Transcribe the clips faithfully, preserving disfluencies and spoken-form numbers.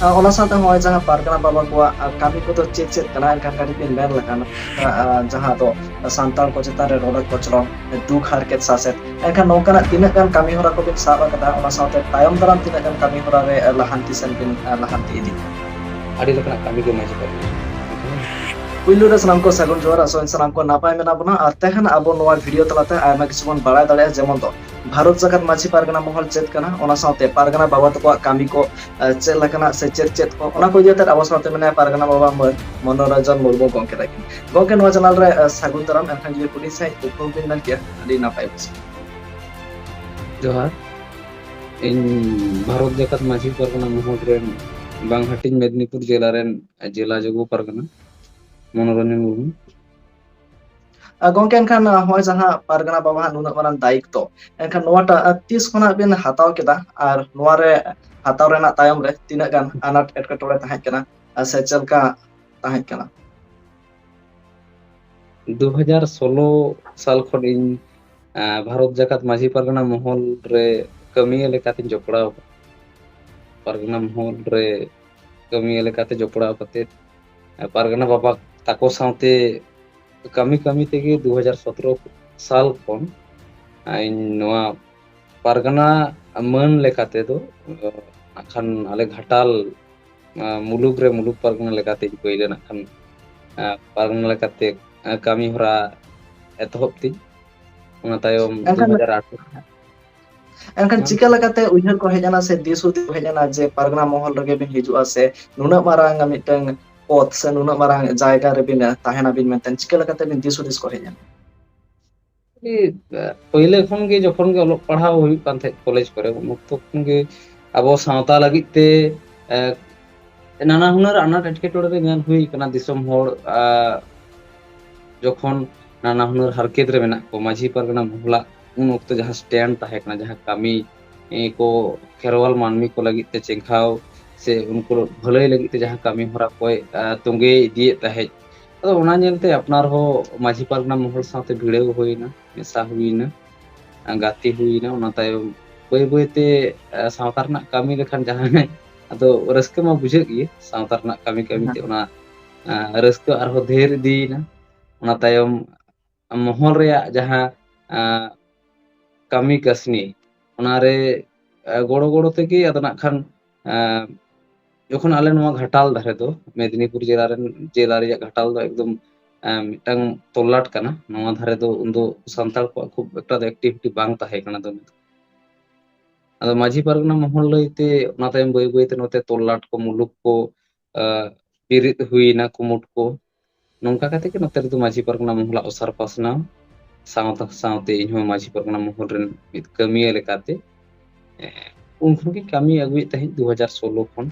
ᱟᱨ ᱚᱱᱟ ᱥᱟᱶᱛᱮ ᱱᱚᱜᱼᱚᱭ ᱡᱟᱦᱟᱸ ᱯᱟᱨᱜᱟᱱᱟ ᱵᱟᱵᱟ ᱠᱚᱣᱟᱜ, ᱟᱨ, ᱠᱟᱹᱢᱤ ᱠᱚᱫᱚ ᱪᱮᱫ ᱪᱮᱫ ᱠᱟᱱᱟ, ᱮᱱᱠᱷᱟᱱ ᱠᱟᱹᱴᱤᱡ ᱵᱤᱱ ᱢᱮᱱ ᱞᱮᱠᱷᱟᱱ, ᱟᱨ, ᱟᱨ, ᱡᱟᱦᱟᱸ ᱫᱚ ᱥᱟᱱᱛᱟᱲ ᱠᱚ ᱪᱮᱛᱟᱱ ᱨᱮ ᱨᱚᱰᱚᱡ ᱠᱚᱪᱞᱚᱱ, ᱫᱩᱠ ᱦᱟᱨᱠᱮᱛ ᱥᱟᱥᱮᱛ, ᱮᱱᱠᱷᱟᱱ ᱱᱚᱝᱠᱟᱱᱟᱜ ᱛᱤᱱᱟᱹᱜ ᱜᱟᱱ ᱠᱟᱹᱢᱤ ᱦᱚᱨᱟ ᱠᱚᱵᱤᱱ ᱥᱟᱵ ᱟᱠᱟᱫᱟ, ᱚᱱᱟ ᱥᱟᱶᱛᱮ ᱛᱟᱭᱚᱢ ᱫᱟᱨᱟᱢ ᱛᱤᱱᱟᱹᱜ ᱜᱟᱱ ᱠᱟᱹᱢᱤ ᱦᱚᱨᱟ ᱨᱮ, ᱟᱨ, ᱞᱟᱦᱟᱱᱛᱤ ᱥᱮᱱ ᱵᱤᱱ, ᱟᱨ, ᱞᱟᱦᱟᱱᱛᱤ ᱤᱫᱤ ᱠᱟᱱᱟ? ᱟᱹᱰᱤ ᱞᱮᱠᱟᱱᱟᱜ ᱠᱟᱹᱢᱤ ᱜᱮ ᱢᱟᱹᱡᱷᱤ ᱯᱟᱨᱜᱟᱱᱟ᱾ ᱯᱩᱭᱞᱩ ᱨᱮ ᱥᱟᱱᱟᱢ ᱠᱚ ᱥᱟᱹᱜᱩᱱ ᱡᱚᱦᱟᱨ, ᱟᱥᱚᱜ ᱟᱹᱧ ᱥᱟᱱᱟᱢ ᱠᱚ ᱱᱟᱯᱟᱭ ᱢᱮᱱᱟᱜ ᱵᱚᱱᱟ᱾ ᱟᱨ ᱛᱮᱦᱮᱧ ᱟᱵᱚ ᱱᱚᱣᱟ ᱵᱷᱤᱰᱤᱭᱳ ᱛᱟᱞᱟᱛᱮ ᱟᱭᱢᱟ ᱠᱤᱪᱷᱩ ᱵᱚᱱ ᱵᱟᱲᱟᱭ ᱫᱟᱲᱮᱭᱟᱜᱼᱟ, ᱡᱮᱢᱚᱱ ᱫᱚ ᱵᱷᱟᱨᱚᱛ ᱡᱟᱠᱟᱛ ᱢᱟᱹᱡᱷᱤ ᱯᱟᱨᱜᱟᱱᱟ ᱢᱚᱦᱚᱞ ᱪᱮᱫ ᱠᱟᱱᱟ, ᱚᱱᱟ ᱥᱟᱶᱛᱮ ᱯᱟᱨᱜᱟᱱᱟ ᱵᱟᱵᱟ ᱛᱟᱠᱚᱣᱟᱜ ᱠᱟᱹᱢᱤ ᱠᱚ, ᱟᱨ, ᱪᱮᱫ ᱞᱮᱠᱟᱱᱟᱜ ᱥᱮ ᱪᱮᱫ ᱪᱮᱫ ᱠᱚ, ᱚᱱᱟ ᱠᱚ ᱤᱫᱤ ᱠᱟᱛᱮ ᱟᱵᱚ ᱥᱟᱶᱛᱮ ᱢᱮᱱᱟᱭᱟ ᱯᱟᱨᱜᱟᱱᱟ ᱵᱟᱵᱟ ᱢᱟᱹᱱ ᱢᱚᱱᱳᱨᱚᱧᱡᱚᱱ ᱢᱩᱨᱢᱩ ᱜᱚᱢᱠᱮ ᱛᱟᱹᱠᱤᱱ᱾ ᱜᱚᱢᱠᱮ, ᱱᱚᱣᱟ ᱪᱮᱱᱮᱞ ᱨᱮ, ᱟᱨ, ᱥᱟᱹᱜᱩᱱ ᱫᱟᱨᱟᱢ᱾ ᱮᱱᱠᱷᱟᱱ ᱡᱩᱫᱤ ᱦᱩᱰᱤᱧ ᱥᱟᱺᱦᱤᱡ ᱩᱯᱨᱩᱢ ᱵᱤᱱ ᱢᱮᱱ ᱠᱮᱭᱟ, ᱟᱹᱰᱤ ᱱᱟᱯᱟᱭ ᱵᱩᱡᱷᱟᱹᱜᱼᱟ᱾ ᱡᱚᱦᱟᱨ᱾ ᱤᱧ ᱵᱷᱟᱨᱚᱛ ᱡᱟᱠᱟᱛ ᱢᱟᱹᱡᱷᱤ ᱯᱟᱨᱜᱟᱱᱟ ᱢᱚᱦᱚᱞ ᱨᱮᱱ ᱵᱟᱝ ᱦᱟᱹᱴᱤᱧ ᱢᱮᱫᱽᱱᱤᱯᱩᱨ ᱡᱮᱞᱟ ᱨᱮᱱ ᱡᱮᱞᱟ ᱡᱚᱜᱚ ᱯᱟᱨᱜᱟᱱᱟ ᱢᱚᱱᱳᱨᱚᱧᱡᱚᱱ ᱢᱩᱨᱢᱩ᱾ ᱟᱨ ᱜᱚᱢᱠᱮ, ᱮᱱᱠᱷᱟᱱ, ᱟᱨ, ᱱᱚᱜᱼᱚᱭ ᱡᱟᱦᱟᱸ ᱯᱟᱨᱜᱟᱱᱟ ᱵᱟᱵᱟᱣᱟᱜ ᱱᱩᱱᱟᱹᱜ ᱢᱟᱨᱟᱝ ᱫᱟᱭᱤᱛᱛᱚ, ᱮᱱᱠᱷᱟᱱ ᱱᱚᱣᱟᱴᱟᱜ, ᱟᱨ, ᱛᱤᱥ ᱠᱷᱚᱱᱟᱜ ᱵᱤᱱ ᱦᱟᱛᱟᱣ ᱠᱮᱫᱟ ᱟᱨ ᱱᱚᱣᱟ ᱨᱮ ᱦᱟᱛᱟᱣ ᱨᱮᱱᱟᱜ ᱛᱟᱭᱚᱢ ᱨᱮ ᱛᱤᱱᱟᱹᱜ ᱜᱟᱱ ᱟᱱᱟᱴ ᱮᱴᱠᱮᱴᱚᱬᱮ ᱛᱟᱦᱮᱸ ᱠᱟᱱᱟ, ᱟᱨ ᱥᱮ ᱪᱮᱫ ᱞᱮᱠᱟ ᱛᱟᱦᱮᱸ ᱠᱟᱱᱟ? ᱫᱩ ᱦᱟᱡᱟᱨ ᱥᱳᱞᱳ ᱥᱟᱞ ᱠᱷᱚᱱ ᱤᱧ, ᱟᱨ, ᱵᱷᱟᱨᱚᱛ ᱡᱟᱠᱟᱛ ᱢᱟᱹᱡᱷᱤ ᱯᱟᱨᱜᱟᱱᱟ ᱢᱚᱦᱚᱞ ᱨᱮ ᱠᱟᱹᱢᱤᱭᱟᱹ ᱞᱮᱠᱟᱛᱤᱧ ᱡᱚᱯᱲᱟᱣ ᱟᱠᱟᱱᱟ᱾ ᱯᱟᱨᱜᱟᱱᱟ ᱢᱚᱦᱚᱞ ᱨᱮ ᱠᱟᱹᱢᱤᱭᱟᱹ ᱞᱮᱠᱟᱛᱮ ᱡᱚᱯᱲᱟᱣ ᱠᱟᱛᱮ, ᱟᱨ, ᱯᱟᱨᱜᱟᱱᱟ ᱵᱟᱵᱟ ᱛᱟᱠᱚ ᱥᱟᱶᱛᱮ ᱠᱟᱹᱢᱤ ᱠᱟᱹᱢᱤ ᱛᱮᱜᱮ ᱫᱩ ᱦᱟᱡᱟᱨ ᱥᱚᱛᱨᱚ ᱥᱟᱞ ᱠᱷᱚᱱ, ᱟᱨ, ᱤᱧ ᱱᱚᱣᱟ ᱯᱟᱨᱜᱟᱱᱟ ᱢᱟᱹᱱ ᱞᱮᱠᱟ ᱛᱮᱫᱚ, ᱟᱨ, ᱱᱟᱜ ᱠᱷᱟᱱ ᱟᱞᱮ ᱜᱷᱟᱴᱟᱞ, ᱟᱨ, ᱢᱩᱞᱩᱠ ᱨᱮ ᱢᱩᱞᱩᱠ ᱯᱟᱨᱜᱟᱱᱟ ᱞᱮᱠᱟᱛᱮ ᱯᱳᱭᱞᱳ ᱱᱟᱜ ᱠᱷᱟᱱ, ᱟᱨ, ᱯᱟᱨᱜᱟᱱᱟ ᱞᱮᱠᱟᱛᱮ, ᱟᱨ, ᱠᱟᱹᱢᱤ ᱦᱚᱨᱟ ᱮᱛᱚᱦᱚᱵ ᱛᱤᱧ᱾ ᱚᱱᱟ ᱛᱟᱭᱚᱢ ᱮᱱᱠᱷᱟᱱ ᱫᱩ ᱦᱟᱡᱟᱨ ᱟᱴ᱾ ᱮᱱᱠᱷᱟᱱ ᱦᱮᱸ᱾ ᱪᱤᱠᱟᱹ ᱞᱮᱠᱟᱛᱮ ᱩᱭᱦᱟᱹᱨ ᱠᱚ ᱦᱮᱡ ᱮᱱᱟ ᱥᱮ ᱫᱤᱥ ᱦᱩᱫᱤᱥ ᱠᱚ ᱦᱮᱡ ᱮᱱᱟ ᱡᱮ ᱯᱟᱨᱜᱟᱱᱟ ᱢᱚᱦᱚᱞ ᱨᱮᱜᱮ ᱵᱤᱱ ᱦᱤᱡᱩᱜᱼᱟ ᱥᱮ ᱱᱩᱱᱟᱹᱜ ᱢᱟᱨᱟᱝ ᱢᱤᱫᱴᱟᱝ ᱯᱚᱫ ᱥᱮ ᱱᱩᱱᱟᱹᱜ ᱢᱟᱨᱟᱝ ᱡᱟᱭᱜᱟ ᱨᱮᱵᱤᱱ ᱛᱟᱦᱮᱱᱟᱵᱤᱱ ᱢᱮᱱᱛᱮ ᱪᱤᱠᱟᱹ ᱞᱮᱠᱟᱛᱮ ᱵᱤᱱ ᱫᱤᱥ ᱦᱩᱫᱤᱥ ᱠᱚ ᱦᱮᱡ ᱮᱱᱟ? ᱯᱳᱭᱞᱳ ᱠᱷᱚᱱ ᱜᱮ ᱡᱚᱠᱷᱚᱱ ᱜᱮ ᱚᱞᱚᱜ ᱯᱟᱲᱦᱟᱣ ᱦᱩᱭᱩᱜ ᱠᱟᱱ ᱛᱟᱦᱮᱸᱫ ᱠᱚᱞᱮᱡᱽ ᱠᱚᱨᱮ, ᱩᱱ ᱚᱠᱛᱚ ᱠᱷᱚᱱ ᱜᱮ ᱟᱵᱚ ᱥᱟᱶᱛᱟ ᱞᱟᱹᱜᱤᱫ ᱛᱮ, ᱮ, ᱱᱟᱱᱟ ᱦᱩᱱᱟᱹᱨ ᱟᱱᱟᱴ ᱮᱴᱠᱮᱴᱚᱬᱮ ᱨᱮ ᱧᱮᱞ ᱦᱩᱭ ᱠᱟᱱᱟ᱾ ᱫᱤᱥᱚᱢ ᱦᱚᱲ, ᱟ, ᱡᱚᱠᱷᱚᱱ ᱱᱟᱱᱟ ᱦᱩᱱᱟᱹᱨ ᱦᱟᱨᱠᱮᱛ ᱨᱮ ᱢᱮᱱᱟᱜ ᱠᱚ, ᱢᱟᱹᱡᱷᱤ ᱯᱟᱨᱜᱟᱱᱟ ᱢᱚᱦᱚᱞᱟᱜ ᱩᱱ ᱚᱠᱛᱚ ᱡᱟᱦᱟᱸ stand ᱛᱟᱦᱮᱸ ᱠᱟᱱᱟ, ᱡᱟᱦᱟᱸ ᱠᱟᱹᱢᱤ, ᱮ, ᱠᱚ ᱠᱷᱮᱨᱣᱟᱞ ᱢᱟᱹᱱᱢᱤ ᱠᱚ ᱞᱟᱹᱜᱤᱫ ᱛᱮ ᱪᱮᱸᱜᱷᱟᱣ ᱥᱮ ᱩᱱᱠᱩ ᱵᱷᱟᱹᱞᱟᱹᱭ ᱞᱟᱹᱜᱤᱫ ᱛᱮ ᱡᱟᱦᱟᱸ ᱠᱟᱹᱢᱤ ᱦᱚᱨᱟ ᱠᱚᱭ, ᱟ, ᱛᱚᱸᱜᱮ ᱤᱫᱤᱭᱮᱫ ᱛᱟᱦᱮᱸᱫ, ᱟᱫᱚ ᱚᱱᱟ ᱧᱮᱞᱛᱮ ᱟᱯᱱᱟᱨ ᱦᱚᱸ ᱢᱟᱹᱡᱷᱤ ᱯᱟᱨᱜᱟᱱᱟ ᱢᱚᱦᱚᱞ ᱥᱟᱶᱛᱮ ᱵᱷᱤᱲᱟᱹᱣ ᱦᱩᱭᱱᱟ, ᱢᱮᱥᱟ ᱦᱩᱭᱱᱟ, ᱟ, ᱜᱟᱛᱮ ᱦᱩᱭᱱᱟ᱾ ᱚᱱᱟ ᱛᱟᱭᱚᱢ ᱵᱟᱹᱭ ᱵᱟᱹᱭᱛᱮ, ᱟ, ᱥᱟᱶᱛᱟ ᱨᱮᱱᱟᱜ ᱠᱟᱹᱢᱤ ᱞᱮᱠᱷᱟᱱ ᱡᱟᱦᱟᱸ ᱟᱫᱚ ᱨᱟᱹᱥᱠᱟᱹ ᱢᱟ ᱵᱩᱡᱷᱟᱹᱜ ᱜᱮ, ᱥᱟᱶᱛᱟ ᱨᱮᱱᱟᱜ ᱠᱟᱹᱢᱤ ᱠᱟᱹᱢᱤ ᱛᱮ ᱚᱱᱟ ᱨᱟᱹᱥᱠᱟᱹ ᱟᱨᱦᱚᱸ ᱰᱷᱮᱨ ᱤᱫᱤᱭᱮᱱᱟ᱾ ᱚᱱᱟ ᱛᱟᱭᱚᱢ ᱢᱚᱦᱚᱞ ᱨᱮᱭᱟᱜ ᱡᱟᱦᱟᱸ ᱠᱟᱹᱢᱤ ᱠᱟᱹᱥᱱᱤ, ᱚᱱᱟᱨᱮ ᱜᱚᱲᱚ ᱜᱚᱲᱚ ᱛᱮᱜᱮ ᱟᱫᱚ ᱱᱟᱜ ᱠᱷᱟᱱ ᱡᱚᱠᱷᱚᱱ ᱟᱞᱮ ᱱᱚᱣᱟ ᱜᱷᱟᱴᱟᱞ ᱫᱷᱟᱨᱮ ᱫᱚ, ᱢᱮᱫᱽᱱᱤᱯᱩᱨ ᱡᱮᱞᱟ ᱨᱮᱱ, ᱡᱮᱞᱟ ᱨᱮᱭᱟᱜ ᱜᱷᱟᱴᱟᱞ ᱫᱚ ᱮᱠᱫᱚᱢ ᱢᱤᱫᱴᱟᱝ ᱛᱚᱞᱞᱟᱴ ᱠᱟᱱᱟ᱾ ᱱᱚᱣᱟ ᱫᱷᱟᱨᱮ ᱫᱚ ᱩᱱᱫᱚ ᱥᱟᱱᱛᱟᱲ ᱠᱚᱣᱟᱜ ᱠᱷᱩᱵ ᱮᱠᱴᱟ ᱫᱚ ᱮᱠᱴᱤᱵᱷᱤᱴᱤ ᱵᱟᱝ ᱛᱟᱦᱮᱸ ᱠᱟᱱᱟ ᱫᱚᱢᱮ᱾ ᱟᱫᱚ ᱢᱟᱹᱡᱷᱤ ᱯᱟᱨᱜᱟᱱᱟ ᱢᱚᱦᱚᱞ ᱞᱟᱹᱭᱛᱮ ᱚᱱᱟ ᱛᱟᱭᱚᱢ ᱵᱟᱹᱭ ᱵᱟᱹᱭᱛᱮ ᱱᱚᱛᱮ ᱛᱚᱞᱞᱟᱴ ᱠᱚ, ᱢᱩᱞᱩᱠ ᱠᱚ ᱵᱮᱨᱮᱫ ᱦᱩᱭᱱᱟ, ᱠᱩᱢᱩᱴ ᱠᱚ᱾ ᱱᱚᱝᱠᱟ ᱠᱟᱛᱮ ᱜᱮ ᱱᱚᱛᱮ ᱨᱮᱫᱚ ᱢᱟᱹᱡᱷᱤ ᱯᱟᱨᱜᱟᱱᱟ ᱢᱚᱦᱚᱞᱟᱜ ᱚᱥᱟᱨ ᱯᱟᱥᱱᱟᱣ ᱥᱟᱶᱛᱟ ᱥᱟᱶᱛᱮ ᱤᱧᱦᱚᱸ ᱢᱟᱹᱡᱷᱤ ᱯᱟᱨᱜᱟᱱᱟ ᱢᱚᱦᱚᱞ ᱨᱮᱱ ᱢᱤᱫ ᱠᱟᱹᱢᱤᱭᱟᱹ ᱞᱮᱠᱟᱛᱮ ᱩᱱ ᱠᱷᱚᱱ ᱜᱮ ᱠᱟᱹᱢᱤ ᱟᱹᱜᱩᱭᱮᱫ ᱛᱟᱦᱮᱸᱫ ᱫᱩ ᱦᱟᱡᱟᱨ ᱥᱳᱞᱳ ᱠᱷᱚᱱ᱾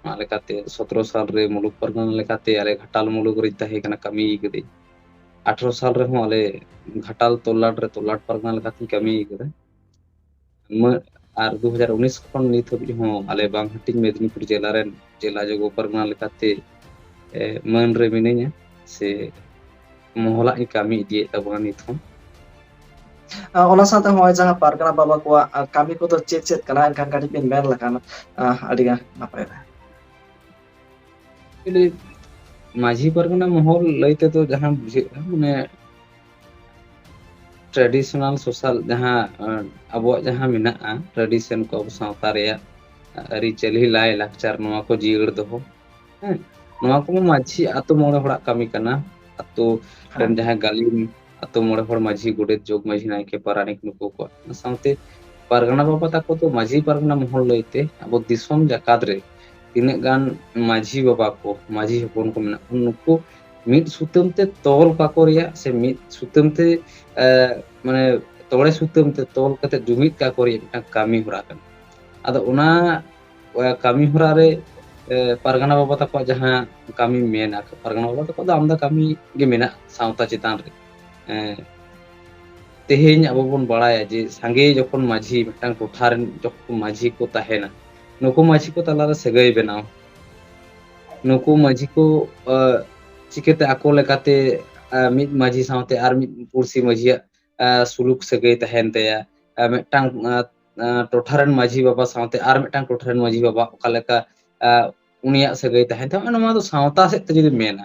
ᱚᱱᱟ ᱞᱮᱠᱟᱛᱮ ᱥᱚᱛᱨᱚ ᱥᱟᱞ ᱨᱮ ᱢᱩᱞᱩᱠ ᱯᱟᱨᱜᱟᱱᱟ ᱞᱮᱠᱟᱛᱮ ᱟᱞᱮ ᱜᱷᱟᱴᱟᱞ ᱢᱩᱞᱩᱠ ᱨᱮᱧ ᱛᱟᱦᱮᱸ ᱠᱟᱱᱟ, ᱠᱟᱹᱢᱤ ᱠᱟᱹᱫᱟᱹᱧ᱾ ᱟᱴᱷᱨᱚ ᱥᱟᱞ ᱨᱮᱦᱚᱸ ᱟᱞᱮ ᱜᱷᱟᱴᱟᱞ ᱛᱚᱞᱞᱟᱴ ᱨᱮ ᱛᱚᱞᱞᱟᱴ ᱯᱟᱨᱜᱟᱱᱟ ᱞᱮᱠᱟᱛᱮᱧ ᱠᱟᱹᱢᱤ ᱠᱟᱫᱟ᱾ ᱟᱨ ᱫᱩ ᱦᱟᱡᱟᱨ ᱩᱱᱤᱥ ᱠᱷᱚᱱ ᱱᱤᱛ ᱦᱟᱹᱵᱤᱡ ᱦᱚᱸ ᱟᱞᱮ ᱵᱟᱝ ᱦᱟᱹᱴᱤᱧ ᱢᱮᱫᱽᱱᱤᱯᱩᱨ ᱡᱮᱞᱟ ᱨᱮᱱ ᱡᱮᱞᱟ ᱡᱚᱜᱚ ᱯᱟᱨᱜᱟᱱᱟ ᱞᱮᱠᱟᱛᱮ ᱢᱟᱹᱱ ᱨᱮ ᱢᱤᱱᱟᱹᱧᱟ, ᱥᱮ ᱢᱚᱦᱚᱞᱟᱜ ᱤᱧ ᱠᱟᱹᱢᱤ ᱤᱫᱤᱭᱮᱫ ᱛᱟᱵᱚᱱᱟ ᱱᱤᱛ ᱦᱚᱸ᱾ ᱚᱱᱟ ᱥᱟᱶᱛᱮ ᱱᱚᱜᱼᱚᱭ ᱡᱟᱦᱟᱸ ᱯᱟᱨᱜᱟᱱᱟ ᱵᱟᱵᱟ ᱠᱚᱣᱟᱜ ᱠᱟᱹᱢᱤ ᱠᱚᱫᱚ ᱪᱮᱫ ᱪᱮᱫ ᱠᱟᱱᱟ, ᱮᱱᱠᱷᱟᱱ ᱠᱟᱹᱴᱤᱡ ᱵᱤᱱ ᱢᱮᱱ ᱞᱮᱠᱷᱟᱱ ᱟᱹᱰᱤ ᱜᱟᱱ ᱱᱟᱯᱟᱭᱚᱜᱼᱟ᱾ ᱢᱟᱹᱡᱷᱤ ᱯᱟᱨᱜᱟᱱᱟ ᱢᱚᱦᱚᱞ ᱞᱟᱹᱭ ᱛᱮᱫᱚ ᱡᱟᱦᱟᱸ ᱵᱩᱡᱷᱟᱹᱜᱼᱟ, ᱢᱟᱱᱮ traditional social ᱡᱟᱦᱟᱸ ᱟᱵᱚᱣᱟᱜ ᱡᱟᱦᱟᱸ ᱢᱮᱱᱟᱜᱼᱟ, tradition ᱠᱚ, ᱟᱵᱚ ᱥᱟᱶᱛᱟ ᱨᱮᱭᱟᱜ ᱟᱹᱨᱤᱪᱟᱹᱞᱤ, ᱞᱟᱭ ᱞᱟᱠᱪᱟᱨ, ᱱᱚᱣᱟ ᱠᱚ ᱡᱤᱭᱟᱹᱲ ᱫᱚᱦᱚ᱾ ᱦᱮᱸ, ᱱᱚᱣᱟ ᱠᱚᱢᱟ ᱢᱟᱹᱡᱷᱤ ᱟᱛᱳ ᱢᱚᱬᱮ ᱦᱚᱲᱟᱜ ᱠᱟᱹᱢᱤ ᱠᱟᱱᱟ᱾ ᱟᱛᱳ ᱨᱮᱱ ᱡᱟᱦᱟᱸᱭ ᱜᱟᱹᱞᱤᱢ, ᱟᱛᱳ ᱢᱚᱬᱮ ᱦᱚᱲ, ᱢᱟᱹᱡᱷᱤ, ᱜᱚᱰᱮᱛ, ᱡᱚᱜᱽ ᱢᱟᱹᱡᱷᱤ, ᱱᱟᱭᱠᱮ, ᱯᱟᱨᱟᱱᱤᱠ, ᱱᱩᱠᱩ ᱠᱚᱣᱟᱜ᱾ ᱚᱱᱟ ᱥᱟᱶᱛᱮ ᱯᱟᱨᱜᱟᱱᱟ ᱵᱟᱵᱟ ᱛᱟᱠᱚ ᱫᱚ ᱢᱟᱹᱡᱷᱤ ᱯᱟᱨᱜᱟᱱᱟ ᱢᱚᱦᱚᱞ ᱞᱟᱹᱭᱛᱮ ᱟᱵᱚ ᱫᱤᱥᱚᱢ ᱡᱟᱠᱟᱛ ᱨᱮ ᱛᱤᱱᱟᱹᱜ ᱜᱟᱱ ᱢᱟᱹᱡᱷᱤ ᱵᱟᱵᱟ ᱠᱚ, ᱢᱟᱹᱡᱷᱤ ᱦᱚᱯᱚᱱ ᱠᱚ ᱢᱮᱱᱟᱜ ᱠᱚ, ᱱᱩᱠᱩ ᱢᱤᱫ ᱥᱩᱛᱟᱹᱢ ᱛᱮ ᱛᱚᱞ ᱠᱟᱠᱚ ᱨᱮᱭᱟᱜ ᱥᱮ ᱢᱤᱫ ᱥᱩᱛᱟᱹᱢ ᱛᱮ ᱢᱟᱱᱮ ᱛᱚᱲᱮ ᱥᱩᱛᱟᱹᱢ ᱛᱮ ᱛᱚᱞ ᱠᱟᱛᱮ ᱡᱩᱢᱤᱫ ᱠᱟᱠᱚ ᱨᱮᱭᱟᱜ ᱢᱤᱫᱴᱟᱝ ᱠᱟᱹᱢᱤ ᱦᱚᱨᱟ ᱠᱟᱱᱟ᱾ ᱟᱫᱚ ᱚᱱᱟ ᱠᱟᱹᱢᱤ ᱦᱚᱨᱟ ᱨᱮ ᱯᱟᱨᱜᱟᱱᱟ ᱵᱟᱵᱟ ᱛᱟᱠᱚᱣᱟᱜ ᱡᱟᱦᱟᱸ ᱠᱟᱹᱢᱤ ᱢᱮᱱᱟᱜ, ᱯᱟᱨᱜᱟᱱᱟ ᱵᱟᱵᱟ ᱛᱟᱠᱚᱣᱟᱜ ᱫᱚ ᱟᱢᱫᱟ ᱠᱟᱹᱢᱤ ᱜᱮ ᱢᱮᱱᱟᱜᱼᱟ ᱥᱟᱶᱛᱟ ᱪᱮᱛᱟᱱ ᱨᱮ᱾ ᱛᱮᱦᱮᱧ ᱟᱵᱚ ᱵᱚᱱ ᱵᱟᱲᱟᱭᱟ ᱡᱮ ᱥᱟᱸᱜᱮ ᱡᱚᱠᱷᱚᱱ ᱢᱟᱹᱡᱷᱤ, ᱢᱤᱫᱴᱟᱝ ᱴᱚᱴᱷᱟ ᱨᱮᱱ ᱡᱚᱠᱷᱚᱱ ᱢᱟᱹᱡᱷᱤ ᱠᱚ ᱛᱟᱦᱮᱱᱟ, ᱱᱩᱠᱩ ᱢᱟᱹᱡᱷᱤ ᱠᱚ ᱛᱟᱞᱟᱨᱮ ᱥᱟᱹᱜᱟᱹᱭ ᱵᱮᱱᱟᱣ, ᱱᱩᱠᱩ ᱢᱟᱹᱡᱷᱤ ᱠᱚ ᱪᱤᱠᱟᱹᱛᱮ ᱟᱠᱚ ᱞᱮᱠᱟᱛᱮ ᱢᱤᱫ ᱢᱟᱹᱡᱷᱤ ᱥᱟᱶᱛᱮ ᱟᱨ ᱢᱤᱫ ᱯᱩᱲᱥᱤ ᱢᱟᱹᱡᱷᱤᱭᱟᱜ ᱥᱩᱞᱩᱠ ᱥᱟᱹᱜᱟᱹᱭ ᱛᱟᱦᱮᱱ ᱛᱟᱭᱟ, ᱢᱤᱫᱴᱟᱝ ᱟᱸ, ᱴᱚᱴᱷᱟ ᱨᱮᱱ ᱢᱟᱹᱡᱷᱤ ᱵᱟᱵᱟ ᱥᱟᱶᱛᱮ ᱟᱨ ᱢᱤᱫᱴᱟᱝ ᱴᱚᱴᱷᱟ ᱨᱮᱱ ᱢᱟᱹᱡᱷᱤ ᱵᱟᱵᱟ ᱚᱠᱟ ᱞᱮᱠᱟ, ᱟᱸ, ᱩᱱᱤᱭᱟᱜ ᱥᱟᱹᱜᱟᱹᱭ ᱛᱟᱦᱮᱱ ᱛᱟᱦᱮᱸᱫ, ᱱᱚᱣᱟ ᱫᱚ ᱥᱟᱶᱛᱟ ᱥᱮᱫ ᱛᱮ ᱡᱩᱫᱤ ᱢᱮᱱᱟ᱾